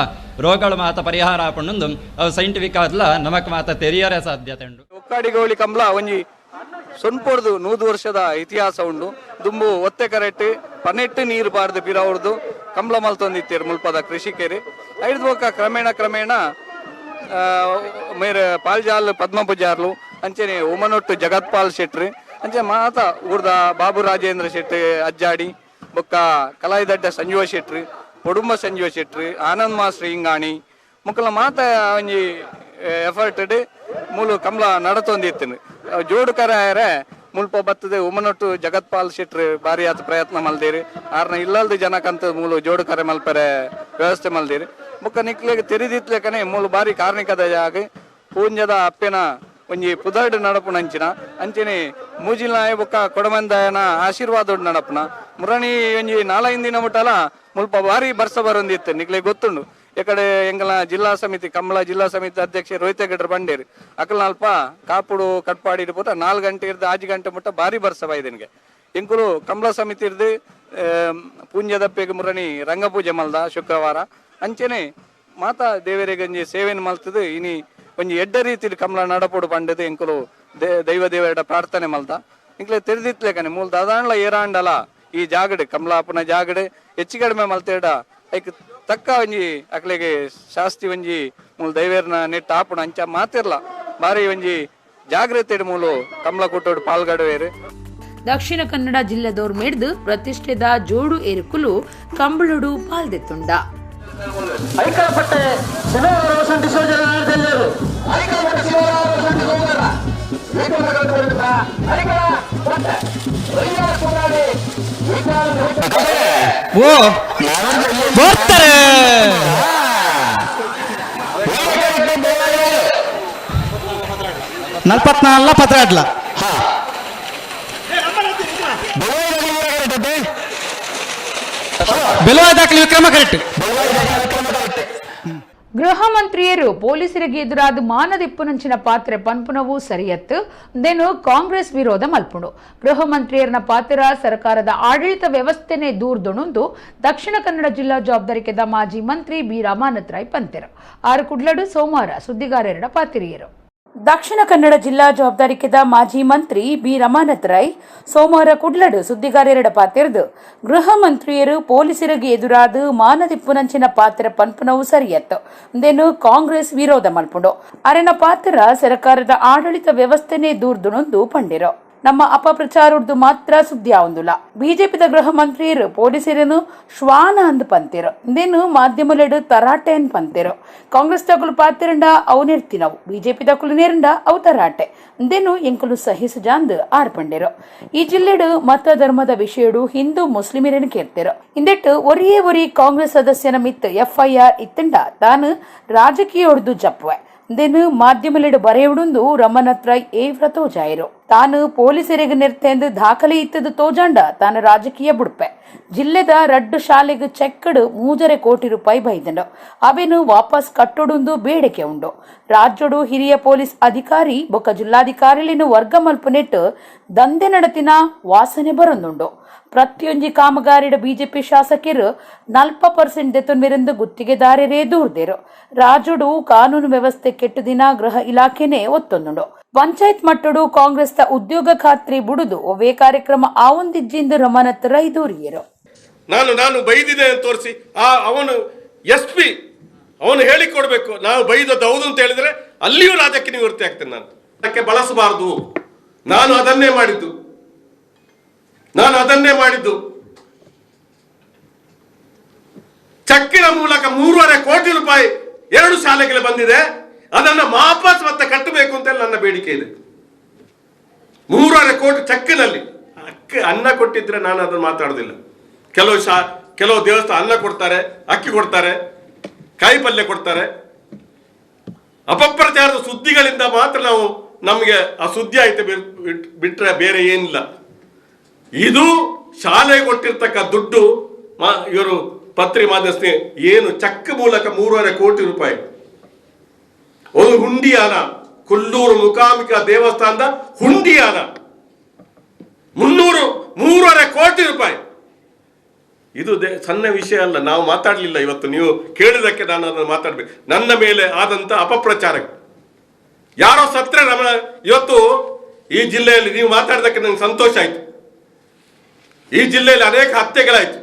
[SPEAKER 9] ರೋಗಗಳು ಮಾತ ಪರಿಹಾರ ಆಪುಂಡು ಅವು ಸೈಂಟಿಫಿಕ್ ಆದ್ಲ ನಮಕ್ ಮಾತ ತೆರಿಯರೆ ಸಾಧ್ಯತೆ ಉಂಡು.
[SPEAKER 10] ಒಕ್ಕಾಡಿಗೋಳಿ ಕಂಬಳ ಒಂಜಿ ಸೊನ್ಪೊಡ್ದು 100 ವರ್ಷದ ಇತಿಹಾಸ ಉಂಡು. ದುಂಬು ಒತ್ತೆ ಕರೆಟ್ ಪನೆಟ್ಟು ನೀರು ಬಾರ್ದು ಪಿರವ್ರದ್ದು ಕಂಬಳ ಮಲ್ತೊಂದಿತ್ತೀರು ಮುಲ್ಪದ ಕೃಷಿಕರು. ಐದು ಬೊಕ್ಕ ಕ್ರಮೇಣ ಕ್ರಮೇಣ ಮೇರೆ ಪಾಲ್ಜಾಲ್ ಪದ್ಮ ಪೂಜಾರ್ಲು ಅಂಚನೆ ಉಮನೊಟ್ಟು ಜಗತ್ಪಾಲ್ ಶೆಟ್ರು ಅಂಚೆ ಮಾತ ಊರ್ದ ಬಾಬು ರಾಜೇಂದ್ರ ಶೆಟ್ಟಿ ಅಜ್ಜಾಡಿ ಬೊಕ್ಕ ಕಲಾಯಿದಡ್ಡ ಸಂಜೀವ ಶೆಟ್ರು ಕೊಡುಂಬ ಸಂಜೀವ ಶೆಟ್ರು ಆನಂದ್ ಮಾಸ್ಟ್ರ್ ಇಂಗಾಣಿ ಮುಕ್ಕಲ ಮಾತ ಒಂಜಿ ಎಫರ್ಟ್ ಮೂಲು ಕಂಬಳ ನಡತೊಂದಿತ್ತಿನ ಜೋಡು ಕರಾಯರೆ ಮುಲ್ಪ ಬತ್ತದೆ ಉಮನೊಟ್ಟು ಜಗತ್ಪಾಲ್ ಶೆಟ್ರು ಬಾರಿ ಆತ ಪ್ರಯತ್ನ ಮಲ್ದೇರಿ ಆರ್ನ ಇಲ್ಲಲ್ದ ಜನಕ್ಕಂತ ಮೂಲು ಜೋಡು ಕರೆ ಮಲ್ಪರೆ ವ್ಯವಸ್ಥೆ ಮಲ್ದೇರಿ ಬೊಕ್ಕ ನಿಕ್ಲೆಗ್ ತೆರಿದಿತ್ಲೆಕನೆ ಮೂಲು ಬಾರಿ ಕಾರ್ಣಿಕದ ಜಾಗ ಪೂಂಜದ ಅಪ್ಪೆನ ಒಂಜಿ ಪುದರ್ಡ್ ನಡಪುನ ಅಂಚಿನ ಅಂಚನೆ ಮೂಜಿಲ್ನಾಯ ಬೊಕ್ಕ ಕೊಡಮಂದಾಯನ ಆಶೀರ್ವಾದ ನಡಪುನ ಮುರಣಿ ಒಂಜಿ 4-5 ದಿನ ಮುಟ್ಟಲ ಮುಲ್ಪ ಬಾರಿ ಬರ್ಸ ಬರೊಂದಿತ್ತು ನಿಕ್ಲೆ ಗೊತ್ತುಂಡು. ಎಕಡೆ ಎಂಗಲ ಜಿಲ್ಲಾ ಸಮಿತಿ ಕಂಬಳ ಜಿಲ್ಲಾ ಸಮಿತಿ ಅಧ್ಯಕ್ಷ ರೋಹಿತ ಗಡ್ರ ಬಂಡೇರು ಅಕಲ್ನಲ್ಪ ಕಾಪುಡು ಕಟ್ಪಾಡಿ ಪೂತ 4 ಗಂಟೆ ಇರ್ದು 5 ಗಂಟೆ ಮುಟ್ಟ ಬಾರಿ ಬರ್ಸ ಬಾಯ್ದನಿಗೆ ಎಂಕುಲು ಕಂಬಳ ಸಮಿತಿ ಇರ್ದು ಪೂಂಜದಪ್ಪೆಗೆ ಮುರಣಿ ರಂಗಪೂಜೆ ಮಲ್ದ ಶುಕ್ರವಾರ ಅಂಚನೆ ಮಾತಾ ದೇವರಿಗೆ ಒಂಜಿ ಸೇವೆಯನ್ನು ಮಲ್ತದು ಇನಿ ಒಂಜಿ ಎಡ್ಡ ರೀತಿಲಿ ಕಂಬಳ ನಡಪುಡು ಪಂಡದು ಎಂಕುಲು ದೈವ ದೇವರ ಪ್ರಾರ್ಥನೆ ಮಲ್ದ ಇಂಕ್ಲೆ ತೆರೆದಿತ್ಲೇಕನೆ ಮೂಲ ದಾದಾಂಡ್ಲ ಏರಾಂಡಲ ಈ ಜಾಗಡೆ ಕಮಲಾಪುನ ಜಾಗಡೆ ಹೆಚ್ಚು ಕಡಿಮೆ ಮಲ್ತೇಡ ಐಕ್ ತಕ್ಕ ಒಂಜಿ ಅಕ್ಲೆಗೆ ಶಾಸ್ತಿ ಒಂಜಿ ಮೂಲ ದೈವೇರ್ನ ನೆಟ್ಟ ಆಪುಣ ಅಂಚ ಮಾತಿರ್ಲ ಬಾರಿ ಒಂಜಿ ಜಾಗ್ರತೆ ಮೂಲು ಕಮಲ ಕೂಟೋಡು ಪಾಲ್ಗಡುವೇರು.
[SPEAKER 1] ದಕ್ಷಿಣ ಕನ್ನಡ ಜಿಲ್ಲೆದೋರ್ ಮೇಡ್ದು ಪ್ರತಿಷ್ಠೆದ ಜೋಡು ಏರುಕುಲು ಕಂಬಳುಡು ಪಾಲ್ದೆತ್ತುಂಡ.
[SPEAKER 8] ಓ ಬರ್ತಾರೆ ನಲ್ಪತ್ನಾಲ್ಕ ಪತ್ರಾಡ್ಲ ಬೆಲುವ ದಾಖಲೆ ವಿಕ್ರಮ ಕರೆಕ್ಟ್.
[SPEAKER 1] ಗೃಹ ಮಂತ್ರಿಯರು ಪೊಲೀಸರಿಗೆ ಎದುರಾದ ಮಾನದಿಪ್ಪುನಂಚಿನ ಪಾತ್ರೆ ಪನ್ಪುನವು ಸರಿಯತ್ತು ದೇನು ಕಾಂಗ್ರೆಸ್ ವಿರೋಧ ಮಲ್ಪುಂಡು. ಗೃಹ ಮಂತ್ರಿಯರನ ಪಾತ್ರ ಸರ್ಕಾರದ ಆಡಳಿತ ವ್ಯವಸ್ಥೆನೆ ದೂರ್ದೊಣುಂದು ದಕ್ಷಿಣ ಕನ್ನಡ ಜಿಲ್ಲಾ ಜವಾಬ್ದಾರಿಕೆದ ಮಾಜಿ ಮಂತ್ರಿ ಬಿ ರಮಾನಾಥ್ ರೈ ಪಂತೆರು ಆರು ಕುಡ್ಲಡು ಸೋಮವಾರ ಸುದ್ದಿಗಾರರ ಪಾತಿರಿಯರು. ದಕ್ಷಿಣ ಕನ್ನಡ ಜಿಲ್ಲಾ ಜವಾಬ್ದಾರಿಕೆದ ಮಾಜಿ ಮಂತ್ರಿ ಬಿ ರಮಾನಾಥ್ ರೈ ಸೋಮವಾರ ಕುಡ್ಲಡು ಸುದ್ದಿಗಾರರ ಪಾತಿರ್ದು ಗೃಹ ಮಂತ್ರಿಯರು ಪೊಲೀಸರಿಗೆ ಎದುರಾದ ಮಾನದಿಪ್ಪುನಂಚಿನ ಪಾತ್ರ ಪನ್ಪುನವು ಸರಿಯತ್ತು ದೇನು ಕಾಂಗ್ರೆಸ್ ವಿರೋಧ ಮಲ್ಪುಂಡು. ಅರೆನ ಪಾತ್ರ ಸರ್ಕಾರದ ಆಡಳಿತ ವ್ಯವಸ್ಥೆನೆ ದೂರ್ದುಣೊಂದು ಪಂಡಿರು. ನಮ್ಮ ಅಪಪ್ರಚಾರದ್ದು ಮಾತ್ರ ಸುದ್ದಿ ಆವಂದುಲ್ಲ. ಬಿಜೆಪಿದ ಗೃಹ ಮಂತ್ರಿಯರು ಪೊಲೀಸರನ್ನು ಶ್ವಾನ ಅಂದ್ ಪಂತಿರು ಇಂದೇನು ಮಾಧ್ಯಮಲೆಡು ತರಾಟೆ ಅನ್ ಪಂತಿರು. ಕಾಂಗ್ರೆಸ್ ದಕುಲು ಪಾತಿರಂಡ ಅವು ನಿರ್ತಿನವು, ಬಿಜೆಪಿ ದಕುಲು ನೇರಂಡ ಅವು ತರಾಟೆ ಇಂದೇನು ಎಂಕುಲು ಸಹಿಸುಜಾಂದ್ ಆರ್ಪಂಡಿರು. ಈ ಜಿಲ್ಲೆಡು ಮತ ಧರ್ಮದ ವಿಷಯಡು ಹಿಂದೂ ಮುಸ್ಲಿಮರನ್ನು ಕೇರ್ತಿರು. ಇಂದೆಟ್ಟು ಒರಿಯೇ ಒರಿ ಕಾಂಗ್ರೆಸ್ ಸದಸ್ಯನ ಮಿತ್ ಎಫ್ಐಆರ್ ಇತ್ತಂಡ ತಾನು ರಾಜಕೀಯ ಜಪ್ಪುವೆ ಇಂದೇನು ಮಾಧ್ಯಮಲೆಡು ಬರೆಯುಡುಂದು ರಮನಾಥ್ ರೈ ಏವ್ರ ತೋಜಾಯಿರು. ತಾನು ಪೊಲೀಸರಿಗೆ ನಿರ್ತೆಂದು ದಾಖಲೆ ಇತ್ತದು ತೋಜಾಂಡ ತಾನು ರಾಜಕೀಯ ಬುಡ್ಪೆ. ಜಿಲ್ಲೆದ ರಡ್ಡು ಶಾಲೆಗೆ ಚೆಕ್ಕಡು 3.5 ಕೋಟಿ ರೂಪಾಯಿ ಬೈದಂಡು ಅವೇನು ವಾಪಸ್ ಕಟ್ಟೊಡುಂದು ಬೇಡಿಕೆ ಉಂಡು. ರಾಜ್ಯಡು ಹಿರಿಯ ಪೊಲೀಸ್ ಅಧಿಕಾರಿ ಬೊಕ್ಕ ಜಿಲ್ಲಾಧಿಕಾರಿಲೇನು ವರ್ಗ ಮಲ್ಪುನೆಟ್ಟು ದಂಧೆ ನಡತಿನ ವಾಸನೆ ಬರೊಂದುಂಡು. ಪ್ರತಿಯೊಂಜಿ ಕಾಮಗಾರಿಡ ಬಿಜೆಪಿ ಶಾಸಕರು 40% ದೆತ್ತೊನ್ಮೆರೆಂದು ಗುತ್ತಿಗೆದಾರರೇ ದೂರ್ದೇರು. ರಾಜುಡು ಕಾನೂನು ವ್ಯವಸ್ಥೆ ಕೆಟ್ಟು ದಿನ ಗೃಹ ಇಲಾಖೆನೇ ಒತ್ತೊಂದುಂಡು. ಪಂಚಾಯತ್ ಮಟ್ಟಡು ಕಾಂಗ್ರೆಸ್ ಉದ್ಯೋಗ ಖಾತ್ರಿ ಬುಡುದು ಒವೇ ಕಾರ್ಯಕ್ರಮ ಆವೊಂದಿಜ್ಜಿಂದು ರಮಾನಾಥ್ ರೈ ದೂರಿಯರು.
[SPEAKER 11] ನಾನು ನಾನು ಬೈದಿದೆ ಅಂತ ತೋರಿಸಿ ಅವನು ಎಸ್ ಪಿ ಅವನು ಹೇಳಿಕೊಡ್ಬೇಕು ನಾವು ಬೈದದ್ದು ಹೌದು ಅಂತ ಹೇಳಿದ್ರೆ ಅಲ್ಲಿಯೂ ರಾಜಕ್ಕೆ ನಿವೃತ್ತಿ ಆಗ್ತೇನೆ ನಾನು. ಅದಕ್ಕೆ ಬಳಸಬಾರದು. ನಾನು ಅದನ್ನೇ ಮಾಡಿದ್ದು, ನಾನು ಅದನ್ನೇ ಮಾಡಿದ್ದು. ಚೆಕ್ಕಿನ ಮೂಲಕ 3.5 ಕೋಟಿ ರೂಪಾಯಿ 2 ಶಾಲೆಗೆ ಬಂದಿದೆ, ಅದನ್ನು ವಾಪಸ್ ಮತ್ತೆ ಕಟ್ಟಬೇಕು ಅಂತ ನನ್ನ ಬೇಡಿಕೆ ಇದೆ. 3.5 ಕೋಟಿ ಚೆಕ್ಕಿನಲ್ಲಿ ಅಕ್ಕಿ ಅನ್ನ ಕೊಟ್ಟಿದ್ರೆ ನಾನು ಅದನ್ನು ಮಾತಾಡೋದಿಲ್ಲ. ಕೆಲವು ದೇವಸ್ಥಾನ ಅನ್ನ ಕೊಡ್ತಾರೆ, ಅಕ್ಕಿ ಕೊಡ್ತಾರೆ, ಕಾಯಿ ಪಲ್ಯ ಕೊಡ್ತಾರೆ. ಅಪಪ್ರಚಾರದ ಸುದ್ದಿಗಳಿಂದ ಮಾತ್ರ ನಾವು ನಮಗೆ ಆ ಸುದ್ದಿ ಆಯ್ತು, ಬಿಟ್ಟರೆ ಬೇರೆ ಏನಿಲ್ಲ. ಇದು ಶಾಲೆಗೆ ಕೊಟ್ಟಿರ್ತಕ್ಕ ದುಡ್ಡು ಇವರು ಪತ್ರಿ ಮಾಧ್ಯಮ ಏನು ಚೆಕ್ ಮೂಲಕ 3.5 ಕೋಟಿ ರೂಪಾಯಿ ಒಂದು ಹುಂಡಿಯಾನ, ಕೊಲ್ಲೂರು ಮುಕಾಂಬಿಕಾ ದೇವಸ್ಥಾನದ ಹುಂಡಿಯಾನ 3.5 ಕೋಟಿ ರೂಪಾಯಿ. ಇದು ಸಣ್ಣ ವಿಷಯ ಅಲ್ಲ. ನಾವು ಮಾತಾಡಲಿಲ್ಲ ಇವತ್ತು, ನೀವು ಕೇಳಿದಕ್ಕೆ ನಾನು ಅದನ್ನು ಮಾತಾಡಬೇಕು. ನನ್ನ ಮೇಲೆ ಆದಂಥ ಅಪಪ್ರಚಾರ, ಯಾರೋ ಸತ್ರೆ ರಮಣ ಇವತ್ತು ಈ ಜಿಲ್ಲೆಯಲ್ಲಿ ನೀವು ಮಾತಾಡಿದಕ್ಕೆ ನನಗೆ ಸಂತೋಷ ಆಯಿತು. ಈ ಜಿಲ್ಲೆಯಲ್ಲಿ ಅನೇಕ ಹತ್ಯೆಗಳಾಯಿತು,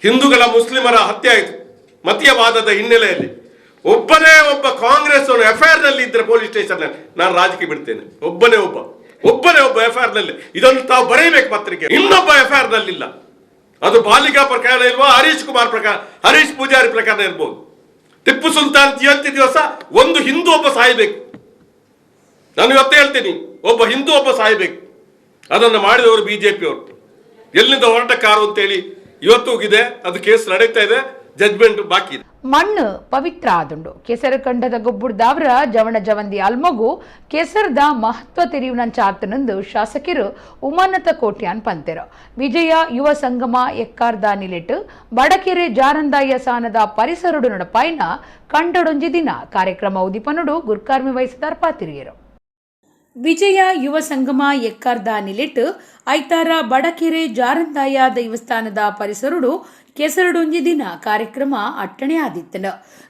[SPEAKER 11] ಹಿಂದೂಗಳ ಮುಸ್ಲಿಮರ ಹತ್ಯೆ ಆಯಿತು ಮತೀಯವಾದದ ಹಿನ್ನೆಲೆಯಲ್ಲಿ. ಒಬ್ಬನೇ ಒಬ್ಬ ಕಾಂಗ್ರೆಸ್ ಅವರು ಎಫ್ I ನಲ್ಲಿ ಇದ್ರೆ ಪೊಲೀಸ್ ಸ್ಟೇಷನ್ ನಲ್ಲಿ ನಾನು ರಾಜಕೀಯ ಬಿಡ್ತೇನೆ. ಒಬ್ಬನೇ ಒಬ್ಬ ಎಫ್ I ನಲ್ಲಿ ಇದನ್ನು ತಾವು ಬರೆಯಬೇಕು ಪತ್ರಿಕೆ. ಇನ್ನೊಬ್ಬ ಎಫ್ I ನಲ್ಲಿಲ್ಲ. ಅದು ಬಾಲಿಕಾ ಪ್ರಕರಣ ಇಲ್ವಾ, ಹರೀಶ್ ಕುಮಾರ್ ಪ್ರಕರಣ, ಹರೀಶ್ ಪೂಜಾರಿ ಪ್ರಕರಣ ಇರ್ಬೋದು. ಟಿಪ್ಪು ಸುಲ್ತಾನ್ ಜಯಂತಿ ದಿವಸ ಒಂದು ಹಿಂದೂ ಒಬ್ಬ ಸಾಯಬೇಕು. ನಾನು ಇವತ್ತೇ ಹೇಳ್ತೀನಿ, ಒಬ್ಬ ಹಿಂದೂ ಒಬ್ಬ ಸಾಯಬೇಕು. ಅದನ್ನು ಮಾಡಿದವರು ಬಿಜೆಪಿಯವರು. ಎಲ್ಲಿಂದ ಹೊರಟ ಕಾರು ಅಂತೇಳಿ ಇವತ್ತು ಇದೆ, ಅದು ಕೇಸ್ ನಡೀತಾ ಇದೆ, ಜಜ್ಮೆಂಟ್ ಬಾಕಿ ಇದೆ.
[SPEAKER 1] ಮಣ್ಣು ಪವಿತ್ರ ಆದುಂಡು. ಕೆಸರು ಕಂಡದ ಗೊಬ್ಬುಡ್ದಾವ್ರ ಜವಣ ಜವಂದಿ ಅಲ್ಮಗು ಕೆಸರದ ಮಹತ್ವ ತೆರಿಯುನಂಚಾತನಂದು ಶಾಸಕರು ಉಮಾನತ ಕೋಟ್ಯಾನ್ ಪಂತೆರು. ವಿಜಯ ಯುವ ಸಂಗಮ ಎಕ್ಕಾರ್ದ ನಿಲೆಟ್ಟು ಬಡಕೆರೆ ಜಾರಂದಾಯ ಸಾನದ ಪರಿಸರುಡು ನಡಪಾಯಿನ ಕಂಡಡೊಂಜಿ ದಿನ ಕಾರ್ಯಕ್ರಮ ಉದಿಪನುಡು ಗುರ್ಕಾರ್ಮಿ ವಹಿಸಿದಾರ್ ಪಾತಿರಿಯರು. ವಿಜಯ ಯುವ ಸಂಗಮ ಎಕ್ಕಾರ್ದ ನಿಲೆಟ್ಟು ಐತಾರ ಬಡಕೆರೆ ಜಾರಂದಾಯ ದೇವಸ್ಥಾನದ ಪರಿಸರುಡು ಕೆಸರುಡೊಂಜಿ ದಿನ ಕಾರ್ಯಕ್ರಮ ಅಟ್ಟಣೆ ಆದಿತ್ತನ.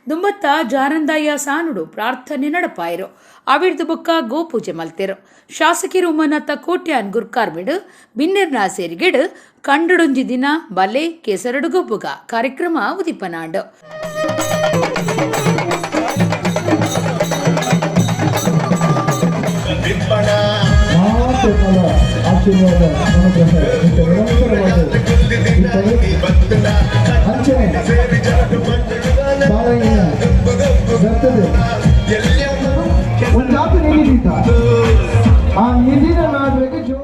[SPEAKER 1] ದುಂಬತ್ತ ಜಾರಂದಾಯ ಸಾನುಡು ಪ್ರಾರ್ಥನೆ ನಡಪಾಯರು. ಅವಿರ್ದು ಬೊಕ್ಕ ಗೋಪೂಜೆ ಮಲ್ತೆರು. ಶಾಸಕಿರು ಉಮನಾಥ ಕೋಟ್ಯಾನ್ ಗುರ್ಕಾರ್ಮಿಡು ಬಿನ್ನೆರ್ನ ಸೇರಿಗೆಡು ಕಂಡಡೊಂಜಿ ದಿನ ಬಲೆ ಕೆಸರಡು ಗೊಬ್ಬುಗ ಕಾರ್ಯಕ್ರಮ ಉದಿಪನಾಂಡು.
[SPEAKER 12] ಆಶೀರ್ವಾದ ಅನುಗ್ರಹ ನಿರಂತರವಾಗಿ ಅಂಚನೆ ಬರ್ತದೆ. ಒಂದಾತು ನಿಧಿತ ಆ ನಿಧಿನ ನಾಡ್ಬೇಕು.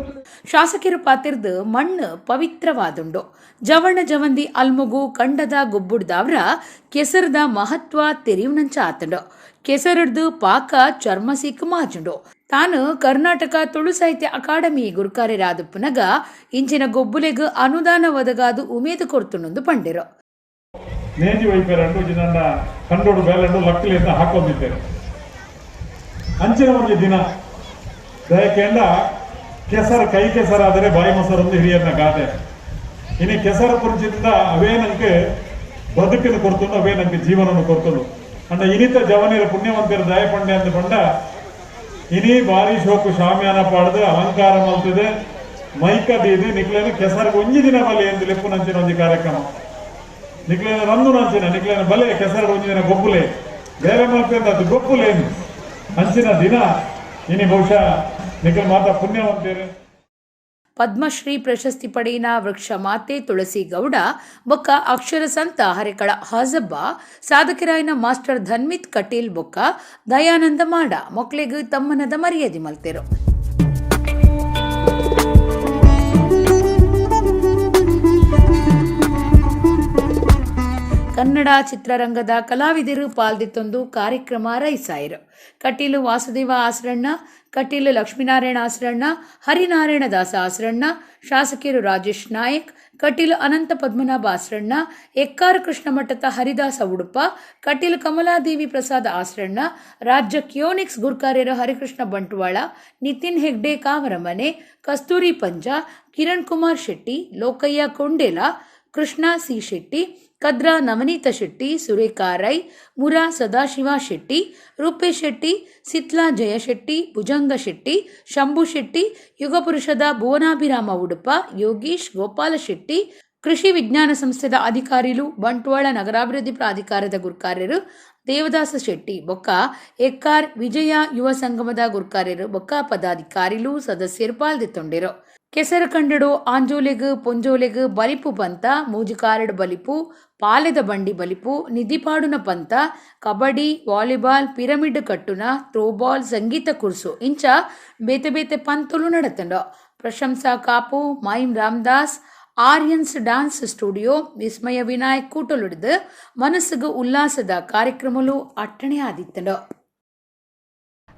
[SPEAKER 1] ಶಾಸಕರು ಪಾತಿರ್ದು ಮಣ್ಣು ಪವಿತ್ರವಾದುಂಡು. ಜವಣ ಜವಂದಿ ಅಲ್ಮುಗು ಕಂಡದ ಗೊಬ್ಬುಡ್ದಾವ್ರ ಕೆಸರದ ಮಹತ್ವ ತೆರಿಯುನಂಚ ಆತಂಡು. ಕೆಸರಡ್ದು ಪಾಕ ಚರ್ಮ ಸೀಕು ಮಾಜುಂಡು. ತಾನು ಕರ್ನಾಟಕ ತುಳು ಸಾಹಿತ್ಯ ಅಕಾಡೆಮಿ ಗುರುಕಾರ್ಯರಾದಪ್ಪನಗ ಇಂಚಿನ ಗೊಬ್ಬುಲೆಗ್ ಅನುದಾನ ಒದಗಾದು ಉಮೇದು ಕೊಡ್ತುನೊಂದು ಪಂಡಿರು.
[SPEAKER 13] ನೇಜಿ ವೈಪೇರಂಡು ಜಿನಂಡ ಕಂಡೋಡು ಬೇಲಂಡು ಲಕ್ಕಲಿಂದ ಹಾಕೊಂಡಿದ್ದೇನೆ. ಅಂಚಿನ ಒಂದು ದಿನ ದಯಕೆಂಡ ಕೆಸರು ಕೈ ಕೆಸರಾದರೆ ಬಾಯಿ ಮೊಸರೊಂದು ಹಿರಿಯನ್ನ ಗಾದೆ. ಇನ್ನು ಕೆಸರು ಪುರುಷದಿಂದ ಅವೇ ನಂಗೆ ಬದುಕನ್ನು ಕೊಡ್ತುಂಡು, ಅವೇ ನಂಗೆ ಜೀವನವನ್ನು ಕೊಡ್ತುಂಡು. ಅಂಡ ಇನಿತ ಜವನಿರ ಪುಣ್ಯವಂತರ ದಯಪಂಡೆ ಅಂದ ಪಂಡ ಇನಿ ಬಾರಿ ಶೋಕು ಶಾಮಿಯಾನ ಪಾಡ್ದು ಅಲಂಕಾರ ಮಲ್ತಿದೆ ಮೈಕ ದೀದಿ ನಿಕ್ಲೇನು ಕೆಸರಿಗೆ ಒಂಜಿ ದಿನ ಬಲೆ ಎಂದು ಲೆಪ್ಪು ನಂಚಿನ ಒಂಜಿ ಕಾರ್ಯಕ್ರಮ. ನಿಕ್ಲೇನ ರಂದು ನಂಚಿನ ನಿಕ್ಲೇನ ಬಲೆ ಕೆಸರಿಗೆ ಒಂಜಿ ದಿನ ಗೊಬ್ಬುಲೆ ಬೇರೆ ಮಲ್ಪೆ ಅದು ಗೊಬ್ಬುಲೇನು ಅಂಚಿನ ದಿನ ಇನಿ ಬಹುಶಃ ನಿಖಲ್ ಮಾತಾ ಪುಣ್ಯವಂತೇರು.
[SPEAKER 1] ಪದ್ಮಶ್ರೀ ಪ್ರಶಸ್ತಿ ಪಡೆಯಿನ ವೃಕ್ಷ ಮಾತೆ ತುಳಸಿ ಗೌಡ ಬೊಕ್ಕ ಅಕ್ಷರ ಸಂತ ಹರಿಕಳ ಹಾಜಬ್ಬ ಸಾಧಕರಾಯನ ಮಾಸ್ಟರ್ ಧನ್ಮಿತ್ ಕಟೀಲ್ ಬೊಕ್ಕ ದಯಾನಂದ ಮಾಡ ಮೊಕ್ಲೆಗ್ ತಮ್ಮನದ ಮರ್ಯಾದೆ ಮಲ್ತೆರು. ಕನ್ನಡ ಚಿತ್ರರಂಗದ ಕಲಾವಿದರು ಪಾಲ್ದಿತ್ತೊಂದು ಕಾರ್ಯಕ್ರಮ ರೈಸಾಯರು. ಕಟೀಲು ವಾಸುದೇವ ಆಸರಣ್ಣ, ಕಟೀಲು ಲಕ್ಷ್ಮೀನಾರಾಯಣ ಆಸರಣ್ಣ, ಹರಿನಾರಾಯಣ ದಾಸ ಆಸರಣ್ಣ, ಶಾಸಕರು ರಾಜೇಶ್ ನಾಯಕ್, ಕಟೀಲು ಅನಂತ ಪದ್ಮನಾಭ ಆಸರಣ್ಣ, ಎಕ್ಕಾರು ಕೃಷ್ಣ ಮಠದ ಹರಿದಾಸ ಉಡುಪ, ಕಟೀಲು ಕಮಲಾದೇವಿ ಪ್ರಸಾದ ಆಸರಣ್ಣ, ರಾಜ್ಯ ಕಿಯೋನಿಕ್ಸ್ ಗುರ್ಕಾರ್ಯರು ಹರಿಕೃಷ್ಣ ಬಂಟ್ವಾಳ, ನಿತಿನ್ ಹೆಗ್ಡೆ ಕಾವರಮನೆ, ಕಸ್ತೂರಿ ಪಂಜ, ಕಿರಣ್ ಕುಮಾರ್ ಶೆಟ್ಟಿ, ಲೋಕಯ್ಯ ಕೊಂಡೇಲ, ಕೃಷ್ಣ ಸಿ ಶೆಟ್ಟಿ, ಕದ್ರಾ ನವನೀತ ಶೆಟ್ಟಿ, ಸುರೇಖಾ ರೈ, ಮುರಾ ಸದಾಶಿವ ಶೆಟ್ಟಿ, ರೂಪೇಶ್ ಶೆಟ್ಟಿ, ಸಿತ್ಲಾ ಜಯಶೆಟ್ಟಿ, ಭುಜಂಗ ಶೆಟ್ಟಿ, ಶಂಭು ಶೆಟ್ಟಿ, ಯುಗಪುರುಷದ ಭುವನಾಭಿರಾಮ ಉಡುಪ, ಯೋಗೀಶ್ ಗೋಪಾಲ ಶೆಟ್ಟಿ, ಕೃಷಿ ವಿಜ್ಞಾನ ಸಂಸ್ಥೆದ ಅಧಿಕಾರಿಲು, ಬಂಟ್ವಾಳ ನಗರಾಭಿವೃದ್ಧಿ ಪ್ರಾಧಿಕಾರದ ಗುರ್ಕಾರ್ಯರು ದೇವದಾಸ ಶೆಟ್ಟಿ ಬೊಕ್ಕ, ಎಕ್ಕಾರ್ ವಿಜಯ ಯುವ ಸಂಗಮದ ಗುರ್ಕಾರ್ಯರು ಬೊಕ್ಕ ಪದಾಧಿಕಾರಿಲು ಸದಸ್ಯರು ಪಾಲ್ದಿತ್ತೊಂಡಿರು. ಕೆಸರು ಕಂಡಡು ಆಂಜೋಲೆಗ್ ಪೊಂಜೋಲೆಗ್ ಬಲಿಪು ಪಂತ, ಮೂಜುಕಾರಡ್ ಬಲಿಪು, ಪಾಲೆದ ಬಂಡಿ ಬಲಿಪು, ನಿಧಿಪಾಡುನ ಪಂತ, ಕಬಡ್ಡಿ, ವಾಲಿಬಾಲ್, ಪಿರಮಿಡ್ ಕಟ್ಟುನ, ಥ್ರೋಬಾಲ್, ಸಂಗೀತ ಕುರ್ಸು ಇಂಚ ಬೇತೆ ಬೇತೆ Pantulu ನಡತಂಡು. Prashamsa Kapu, mime Ramdas, Aryans dance studio, Vismaya Vinayak ಕೂಟಲುಡಿದು ಮನಸ್ಸುಗು ಉಲ್ಲಾಸದ ಕಾರ್ಯಕ್ರಮಲು ಅಟ್ಟಣೆ ಆದಿತ್ತಂಡು.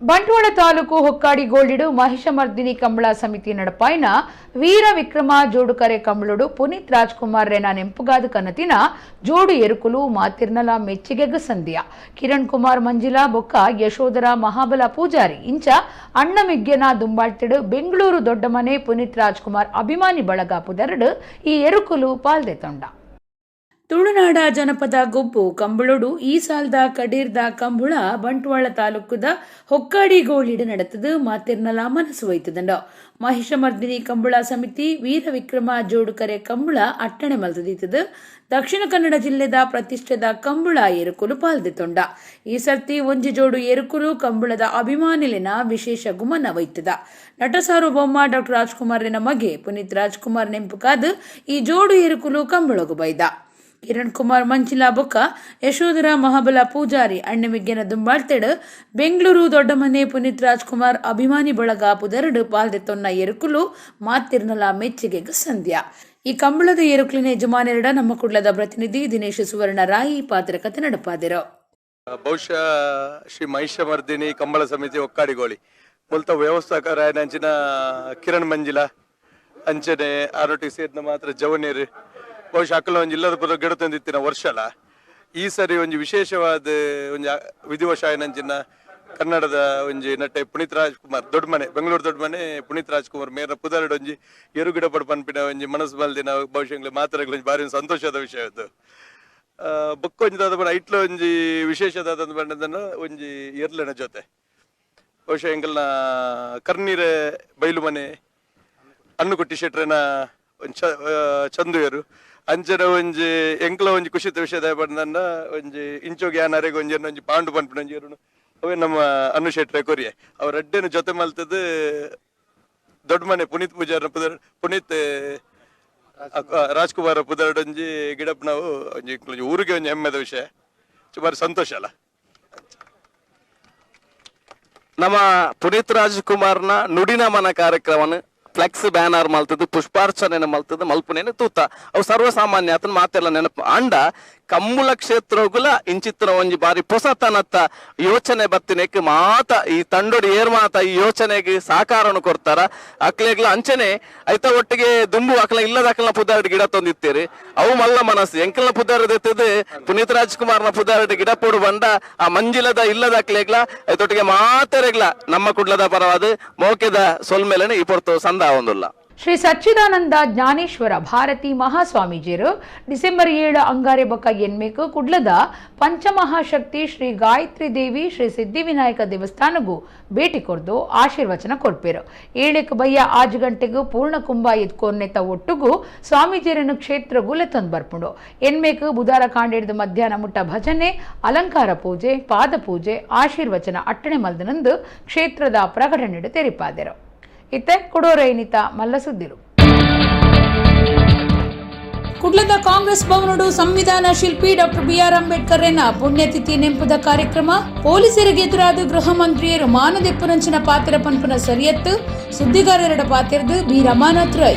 [SPEAKER 1] Bantwal taluk ಹೊಕ್ಕಾಡಿ ಗೋಲ್ಡಿಡು Mahishamardini Kambala ಸಮಿತಿ ನಡಪಾಯಿನ ವೀರ ವಿಕ್ರಮ ಜೋಡುಕರೆ ಕಂಬಳುಡು ಪುನೀತ್ ರಾಜ್ಕುಮಾರ್ ರೇನ ನೆಂಪುಗಾದ ಕನತಿನ ಜೋಡು ಎರುಕುಲು ಮಾತಿರ್ನಲ ಮೆಚ್ಚಿಗೆಗ ಸಂಧಿಯ ಕಿರಣ್ ಕುಮಾರ್ ಮಂಜಿಲಾ ಬೊಕ್ಕ ಯಶೋಧರ ಮಹಾಬಲ ಪೂಜಾರಿ ಇಂಚ ಅಣ್ಣಮಿಗ್ಗೆನ ದುಂಬಾಳ್ತಿಡು ಬೆಂಗಳೂರು ದೊಡ್ಡಮನೆ ಪುನೀತ್ ರಾಜ್ಕುಮಾರ್ ಅಭಿಮಾನಿ ಬಳಗ ಪುದರಡು ಈ ಎರುಕುಲು ಪಾಲ್ದೆ ತೊಂಡ. ತುಳುನಾಡ ಜನಪದ ಗೊಬ್ಬು ಕಂಬಳೋಡು ಈ ಸಾಲ್ದ ಕಡೀರ್ದ ಕಂಬುಳ ಬಂಟ್ವಾಳ ತಾಲೂಕುದ ಹೊಕ್ಕಾಡಿ ಗೋಳಿಡು ನಡೆತದು ಮಾತಿರ್ನಲ ಮನಸ್ಸು ಒಯ್ತದಂಡ. ಮಹಿಷಮರ್ದಿನಿ ಕಂಬುಳ ಸಮಿತಿ ವೀರ ವಿಕ್ರಮ ಜೋಡುಕರೆ ಕಂಬುಳ ಅಟ್ಟಣೆ ಮಲ್ತದಿತ್ತದು. ದಕ್ಷಿಣ ಕನ್ನಡ ಜಿಲ್ಲೆದ ಪ್ರತಿಷ್ಠೆದ ಕಂಬುಳ ಎರುಕುಲು ಪಾಲ್ದಿತ್ತೊಂಡ. ಈ ಸರ್ತಿ ಒಂಜಿ ಜೋಡು ಎರುಕುಲು ಕಂಬುಳದ ಅಭಿಮಾನಿಲಿನ ವಿಶೇಷ ಗುಮನ ವೈತದ. ನಟ ಸಾರ್ವಭೌಮ ಡಾಕ್ಟರ್ ರಾಜ್ಕುಮಾರ್ನ ಮಗೆ ಪುನೀತ್ ರಾಜ್ಕುಮಾರ್ ನೆಂಪುಕಾದ್ ಈ ಜೋಡು ಎರುಕುಲು ಕಂಬುಳಗು ಬೈದ. ಕಿರಣ್ ಕುಮಾರ್ ಮಂಚಿಲಾ ಬೊಕ್ಕ ಯಶೋಧರ ಮಹಾಬಲ ಪೂಜಾರಿ ಅಣ್ಣಮಿಗ್ಗೆನ ದುಂಬಾಳ್ತೆಡು ಬೆಂಗಳೂರು ದೊಡ್ಡಮನೆ ಪುನೀತ್ ರಾಜ್ಕುಮಾರ್ ಅಭಿಮಾನಿ ಬಳಗ ಪುದರಡು ಪಾಲ್ದೆತ್ತೊನ್ನ ಎರುಕುಲು ಮಾತಿರ್ನಲ ಮೆಚ್ಚುಗೆಗೆ ಸಂಧ್ಯಾ. ಈ ಕಂಬಳದ ಎರುಕುಲಿನ ಯಜಮಾನರಡ ನಮ್ಮ ಕುಡ್ಲದ ಪ್ರತಿನಿಧಿ ದಿನೇಶ್ ಸುವರ್ಣ ರಾಯಿ ಪಾತ್ರಕತೆ ನಡಪಾದಿರು.
[SPEAKER 14] ಬಹುಶಃ ಶ್ರೀ ಮಹಿಷಮರ್ದಿನಿ ಕಂಬಳ ಸಮಿತಿ ಒಕ್ಕಾಡಿಗೋಳಿ ಮುಲ್ತ ವ್ಯವಸ್ಥಾಪಕರಾಯನಂಚಿನ ಕಿರಣ್ ಮಂಜಿಲಾ ಅಂಚನೆ ಆರೋಟಿ ಸೇರಿದ ಮಾತ್ರ ಜವನೇರು ಬಹುಶಃ ಅಕಲ ಒಂಜಿ ಇಲ್ಲದ ಪುರ ಗಿಡ ತಂದಿತ್ತಿನ ವರ್ಷಲ ಈ ಸರಿ ಒಂಜಿ ವಿಶೇಷವಾದ ಒಂಜಿ ವಿಧಿವಶಾಯನಂಚಿನ ಕನ್ನಡದ ಒಂಜಿ ನಟೆ ಪುನೀತ್ ರಾಜ್ಕುಮಾರ್ ದೊಡ್ಡಮನೆ ಬೆಂಗಳೂರು ದೊಡ್ಡಮನೆ ಪುನೀತ್ ರಾಜ್ಕುಮಾರ್ ಮೇರ ಪುದರಡು ಒಂಜಿ ಎರು ಗಿಡ ಪಡ್ ಪನ್ಪಿನ ಒಂಜಿ ಮನಸ್ಸು ಬಲ್ದಿನ ಬಹುಶಃ ಮಾತ್ರ ಒಂಜಿ ಭಾರಿ ಸಂತೋಷದ ವಿಷಯ ಅದು. ಬೊಕ್ಕ ಒಂಜಿ ದಾದ ಬಣ್ಣ ಐಟ್ಲ ಒಂಜಿ ವಿಶೇಷದಾದ ಬಣ್ಣದನ್ನು ಒಂಜಿ ಎರ್ಲೆನ ಜೊತೆ ಬಹುಶಃ ಎಂಕಲ್ನ ಕರ್ನೀರೆ ಬೈಲು ಮನೆ ಅನ್ನುಕುಟ್ಟಿ ಶೆಟ್ರನ ಒಂಜಿ ಚಂದುಯರು ಅಂಚನ ಒಂಜಿ ಎಂಕ್ಲ ಒಂಜಿ ಖುಷಿತ ವಿಷಯದ ಬಂದನ್ನ ಒಂಜಿ ಇಂಚೋಗಿ ಆನರೆಗ್ ಒಂಜಿ ಒಂಜಿ ಪಾಂಡು ಪನ್ಪಿನ ಒಂಜಿ ಎರುನು ಅವೇ ನಮ್ಮ ಅನ್ನು ಶೆಟ್ರೆ ಕೊರಿಯೆ ಅವ್ರ ಅಡ್ಡೆನ ಜೊತೆ ಮಲ್ತದ್ದು ದೊಡ್ಡ ಮನೆ ಪುನೀತ್ ಪೂಜಾರನ ಪುದರ್ ಪುನೀತ್ ರಾಜ್ಕುಮಾರ ಪುದರಡೊಂಜಿ ಗಿಡಪ್ ನಾವು ಒಂಜಿ ಊರಿಗೆ ಒಂಜಿ ಹೆಮ್ಮೆದ ವಿಷಯ ಸುಮಾರು ಸಂತೋಷ ಅಲ್ಲ.
[SPEAKER 15] ನಮ್ಮ ಪುನೀತ್ ರಾಜ್ಕುಮಾರ್ನ ನುಡಿನ ಮನ ಕಾರ್ಯಕ್ರಮನ ಫ್ಲೆಕ್ಸ್ ಬ್ಯಾನರ್ ಮಲ್ತದ್ದು ಪುಷ್ಪಾರ್ಚನೆ ಮಲ್ತದ್ದು ಮಲ್ಪುನೇನು ತೂತ ಅವು ಸರ್ವಸಾಮಾನ್ಯ ಆತನ ಮಾತೆಲ್ಲ ನೆನಪು ಅಂಡ ಕಂಬುಲ ಕ್ಷೇತ್ರಗುಲ ಇಂಚಿತ್ತಿನ ಒಂಜಿ ಬಾರಿ ಪೊಸತನತ್ತ ಯೋಚನೆ ಬತ್ತಿನೆಕ್ ಮಾತ ಈ ತಂಡೋಡು ಏರ್ ಮಾತ ಈ ಯೋಚನೆಗೆ ಸಾಕಾರನು ಕೊಡ್ತಾರ ಅಕ್ಲೆಗ್ಲ ಅಂಚನೆ ಐತ ಒಟ್ಟಿಗೆ ದುಂಬು ಅಕ್ಲ ಇಲ್ಲದ ಅಕ್ಲನ ಪುದಾರಡ್ ಗಿಡ ತಂದಿತ್ತೀರಿ ಅವು ಮಲ್ಲ ಮನಸ್ಸು ಎಂಕಲ್ನ ಪುದಾರದೆತ್ತದು ಪುನೀತ್ ರಾಜ್ಕುಮಾರ್ನ ಪುದಾರಡ್ ಗಿಡ ಪೋಡು ಬಂಡ ಆ ಮಂಜಿಲದ ಇಲ್ಲದ ಅಕ್ಲೆಗ್ಲ ಐತೊಟ್ಟಿಗೆ ಮಾತೆರೆಗ್ಲ ನಮ್ಮ ಕುಡ್ಲದ ಪರವಾದ ಮೋಕೆದ ಸೊಲ್ಮೇಲೆನೆ ಈ ಪೊರ್ತು ಸಂದ ಒಂದುಲ್ಲ.
[SPEAKER 1] ಶ್ರೀ ಸಚ್ಚಿದಾನಂದ ಜ್ಞಾನೇಶ್ವರ ಭಾರತಿ ಮಹಾಸ್ವಾಮೀಜಿಯರು ಡಿಸೆಂಬರ್ 7 ಅಂಗಾರೆ ಬೊಕ್ಕ ಎನ್ಮೇಕು ಕುಡ್ಲದ ಪಂಚಮಹಾಶಕ್ತಿ ಶ್ರೀ ಗಾಯತ್ರಿ ದೇವಿ ಶ್ರೀ ಸಿದ್ಧಿವಿನಾಯಕ ದೇವಸ್ಥಾನಗೂ ಭೇಟಿ ಕೊರ್ದು ಆಶೀರ್ವಚನ ಕೊರ್ಪೇರು. 7 ಬಯ್ಯ 5 ಗಂಟೆಗೂ ಪೂರ್ಣ ಕುಂಭ ಎದ್ಕೋರ್ನೆತ ಒಟ್ಟುಗೂ ಸ್ವಾಮೀಜಿಯರನ್ನು ಕ್ಷೇತ್ರಗೂ ಲೆತ್ತೊಂದು ಬರ್ಪುಂಡು. ಎನ್ಮೇಕು ಬುಧಾರ ಕಾಂಡಿಡ್ದು ಮಧ್ಯಾಹ್ನ ಮುಟ್ಟ ಭಜನೆ, ಅಲಂಕಾರ ಪೂಜೆ, ಪಾದಪೂಜೆ, ಆಶೀರ್ವಚನ ಅಟ್ಟಣೆ ಮಲ್ದನಂದು ಕ್ಷೇತ್ರದ ಪ್ರಕಟಣೆಡು ತೆರಿಪಾದೆರು. ಇತ್ತೆ ಕುಡೋರೈನಿತ ಮಲ್ಲ ಸುದ್ದಿರು. ಕುಡ್ಲದ ಕಾಂಗ್ರೆಸ್ ಭವನಡು ಸಂವಿಧಾನ ಶಿಲ್ಪಿ ಡಾಕ್ಟರ್ ಬಿಆರ್ ಅಂಬೇಡ್ಕರ್ ರೆನ ಪುಣ್ಯತಿಥಿ ನೆಂಪುದ ಕಾರ್ಯಕ್ರಮ. ಪೊಲೀಸರಿಗೆ ಎದುರಾದ ಗೃಹ ಮಂತ್ರಿಯರು ಮಾನದೆಪ್ಪುನಂಚಿನ ಪಾತ್ರ ಪನ್ಪುನ ಸರಿಯತ್ತು ಸುದ್ದಿಗಾರರ ಪಾತ್ರದ್ದು ಬಿ ರಮಾನಾಥ್ ರೈ.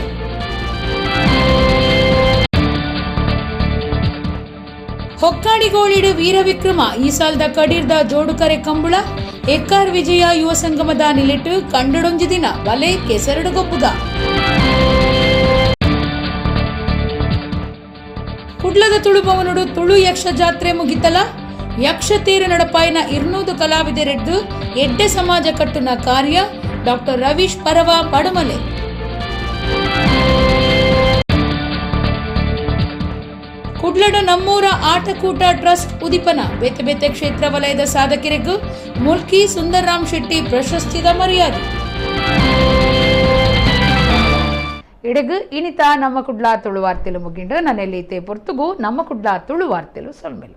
[SPEAKER 1] ಹೊಕ್ಕಾಡಿಗೋಳಿಡು ವೀರವಿಕ್ರಮ ಈ ಸಾಲದ ಕಡೀರ್ದ ಜೋಡುಕರೆ ಕಂಬುಳ ಎಕ್ಕಾರ್ ವಿಜಯ ಯುವ ಸಂಗಮದ ನಿಲಿಟ್ಟು ಕಂಡಡೊಂಜಿ ದಿನ ಬಲೆ ಕೆಸರಡು ಗೊಬ್ಬುಗ. ಕುಡ್ಲದ ತುಳುಭವನಡು ತುಳು ಯಕ್ಷ ಜಾತ್ರೆ ಮುಗಿತಲ ಯಕ್ಷ ತೇರು ನಡಪಾಯಿನ 200 ಕಲಾವಿದರೆಡ್ದು ಎಡ್ಡೆ ಸಮಾಜ ಕಟ್ಟುನ ಕಾರ್ಯ ಡಾಕ್ಟರ್ ರವೀಶ್ ಪರವ ಪಡುಮಲೆ. ಕುಡ್ಲಡ ನಮ್ಮೂರ ಆಟಕೂಟ ಟ್ರಸ್ಟ್ ಉದಿಪನ ಬೇತೆ ಬೇತೆ ಕ್ಷೇತ್ರ ವಲಯದ ಸಾಧಕರಿಗೂ ಮುಲ್ಕಿ ಸುಂದರರಾಮ್ ಶೆಟ್ಟಿ ಪ್ರಶಸ್ತಿದ ಮರ್ಯಾದೆ. ಇಡಗು ಇನಿತ ನಮ್ಮ ಕುಡ್ಲ ತುಳುವಾರ್ತೆಲು ಮುಗಿಂಡು ನನ್ನೆಲ್ಲಿ ಪೊರ್ತುಗು ನಮ್ಮ ಕುಡ್ಲ ತುಳುವಾರ್ತೆಲು ಸೊಲ್ಮೆಲು.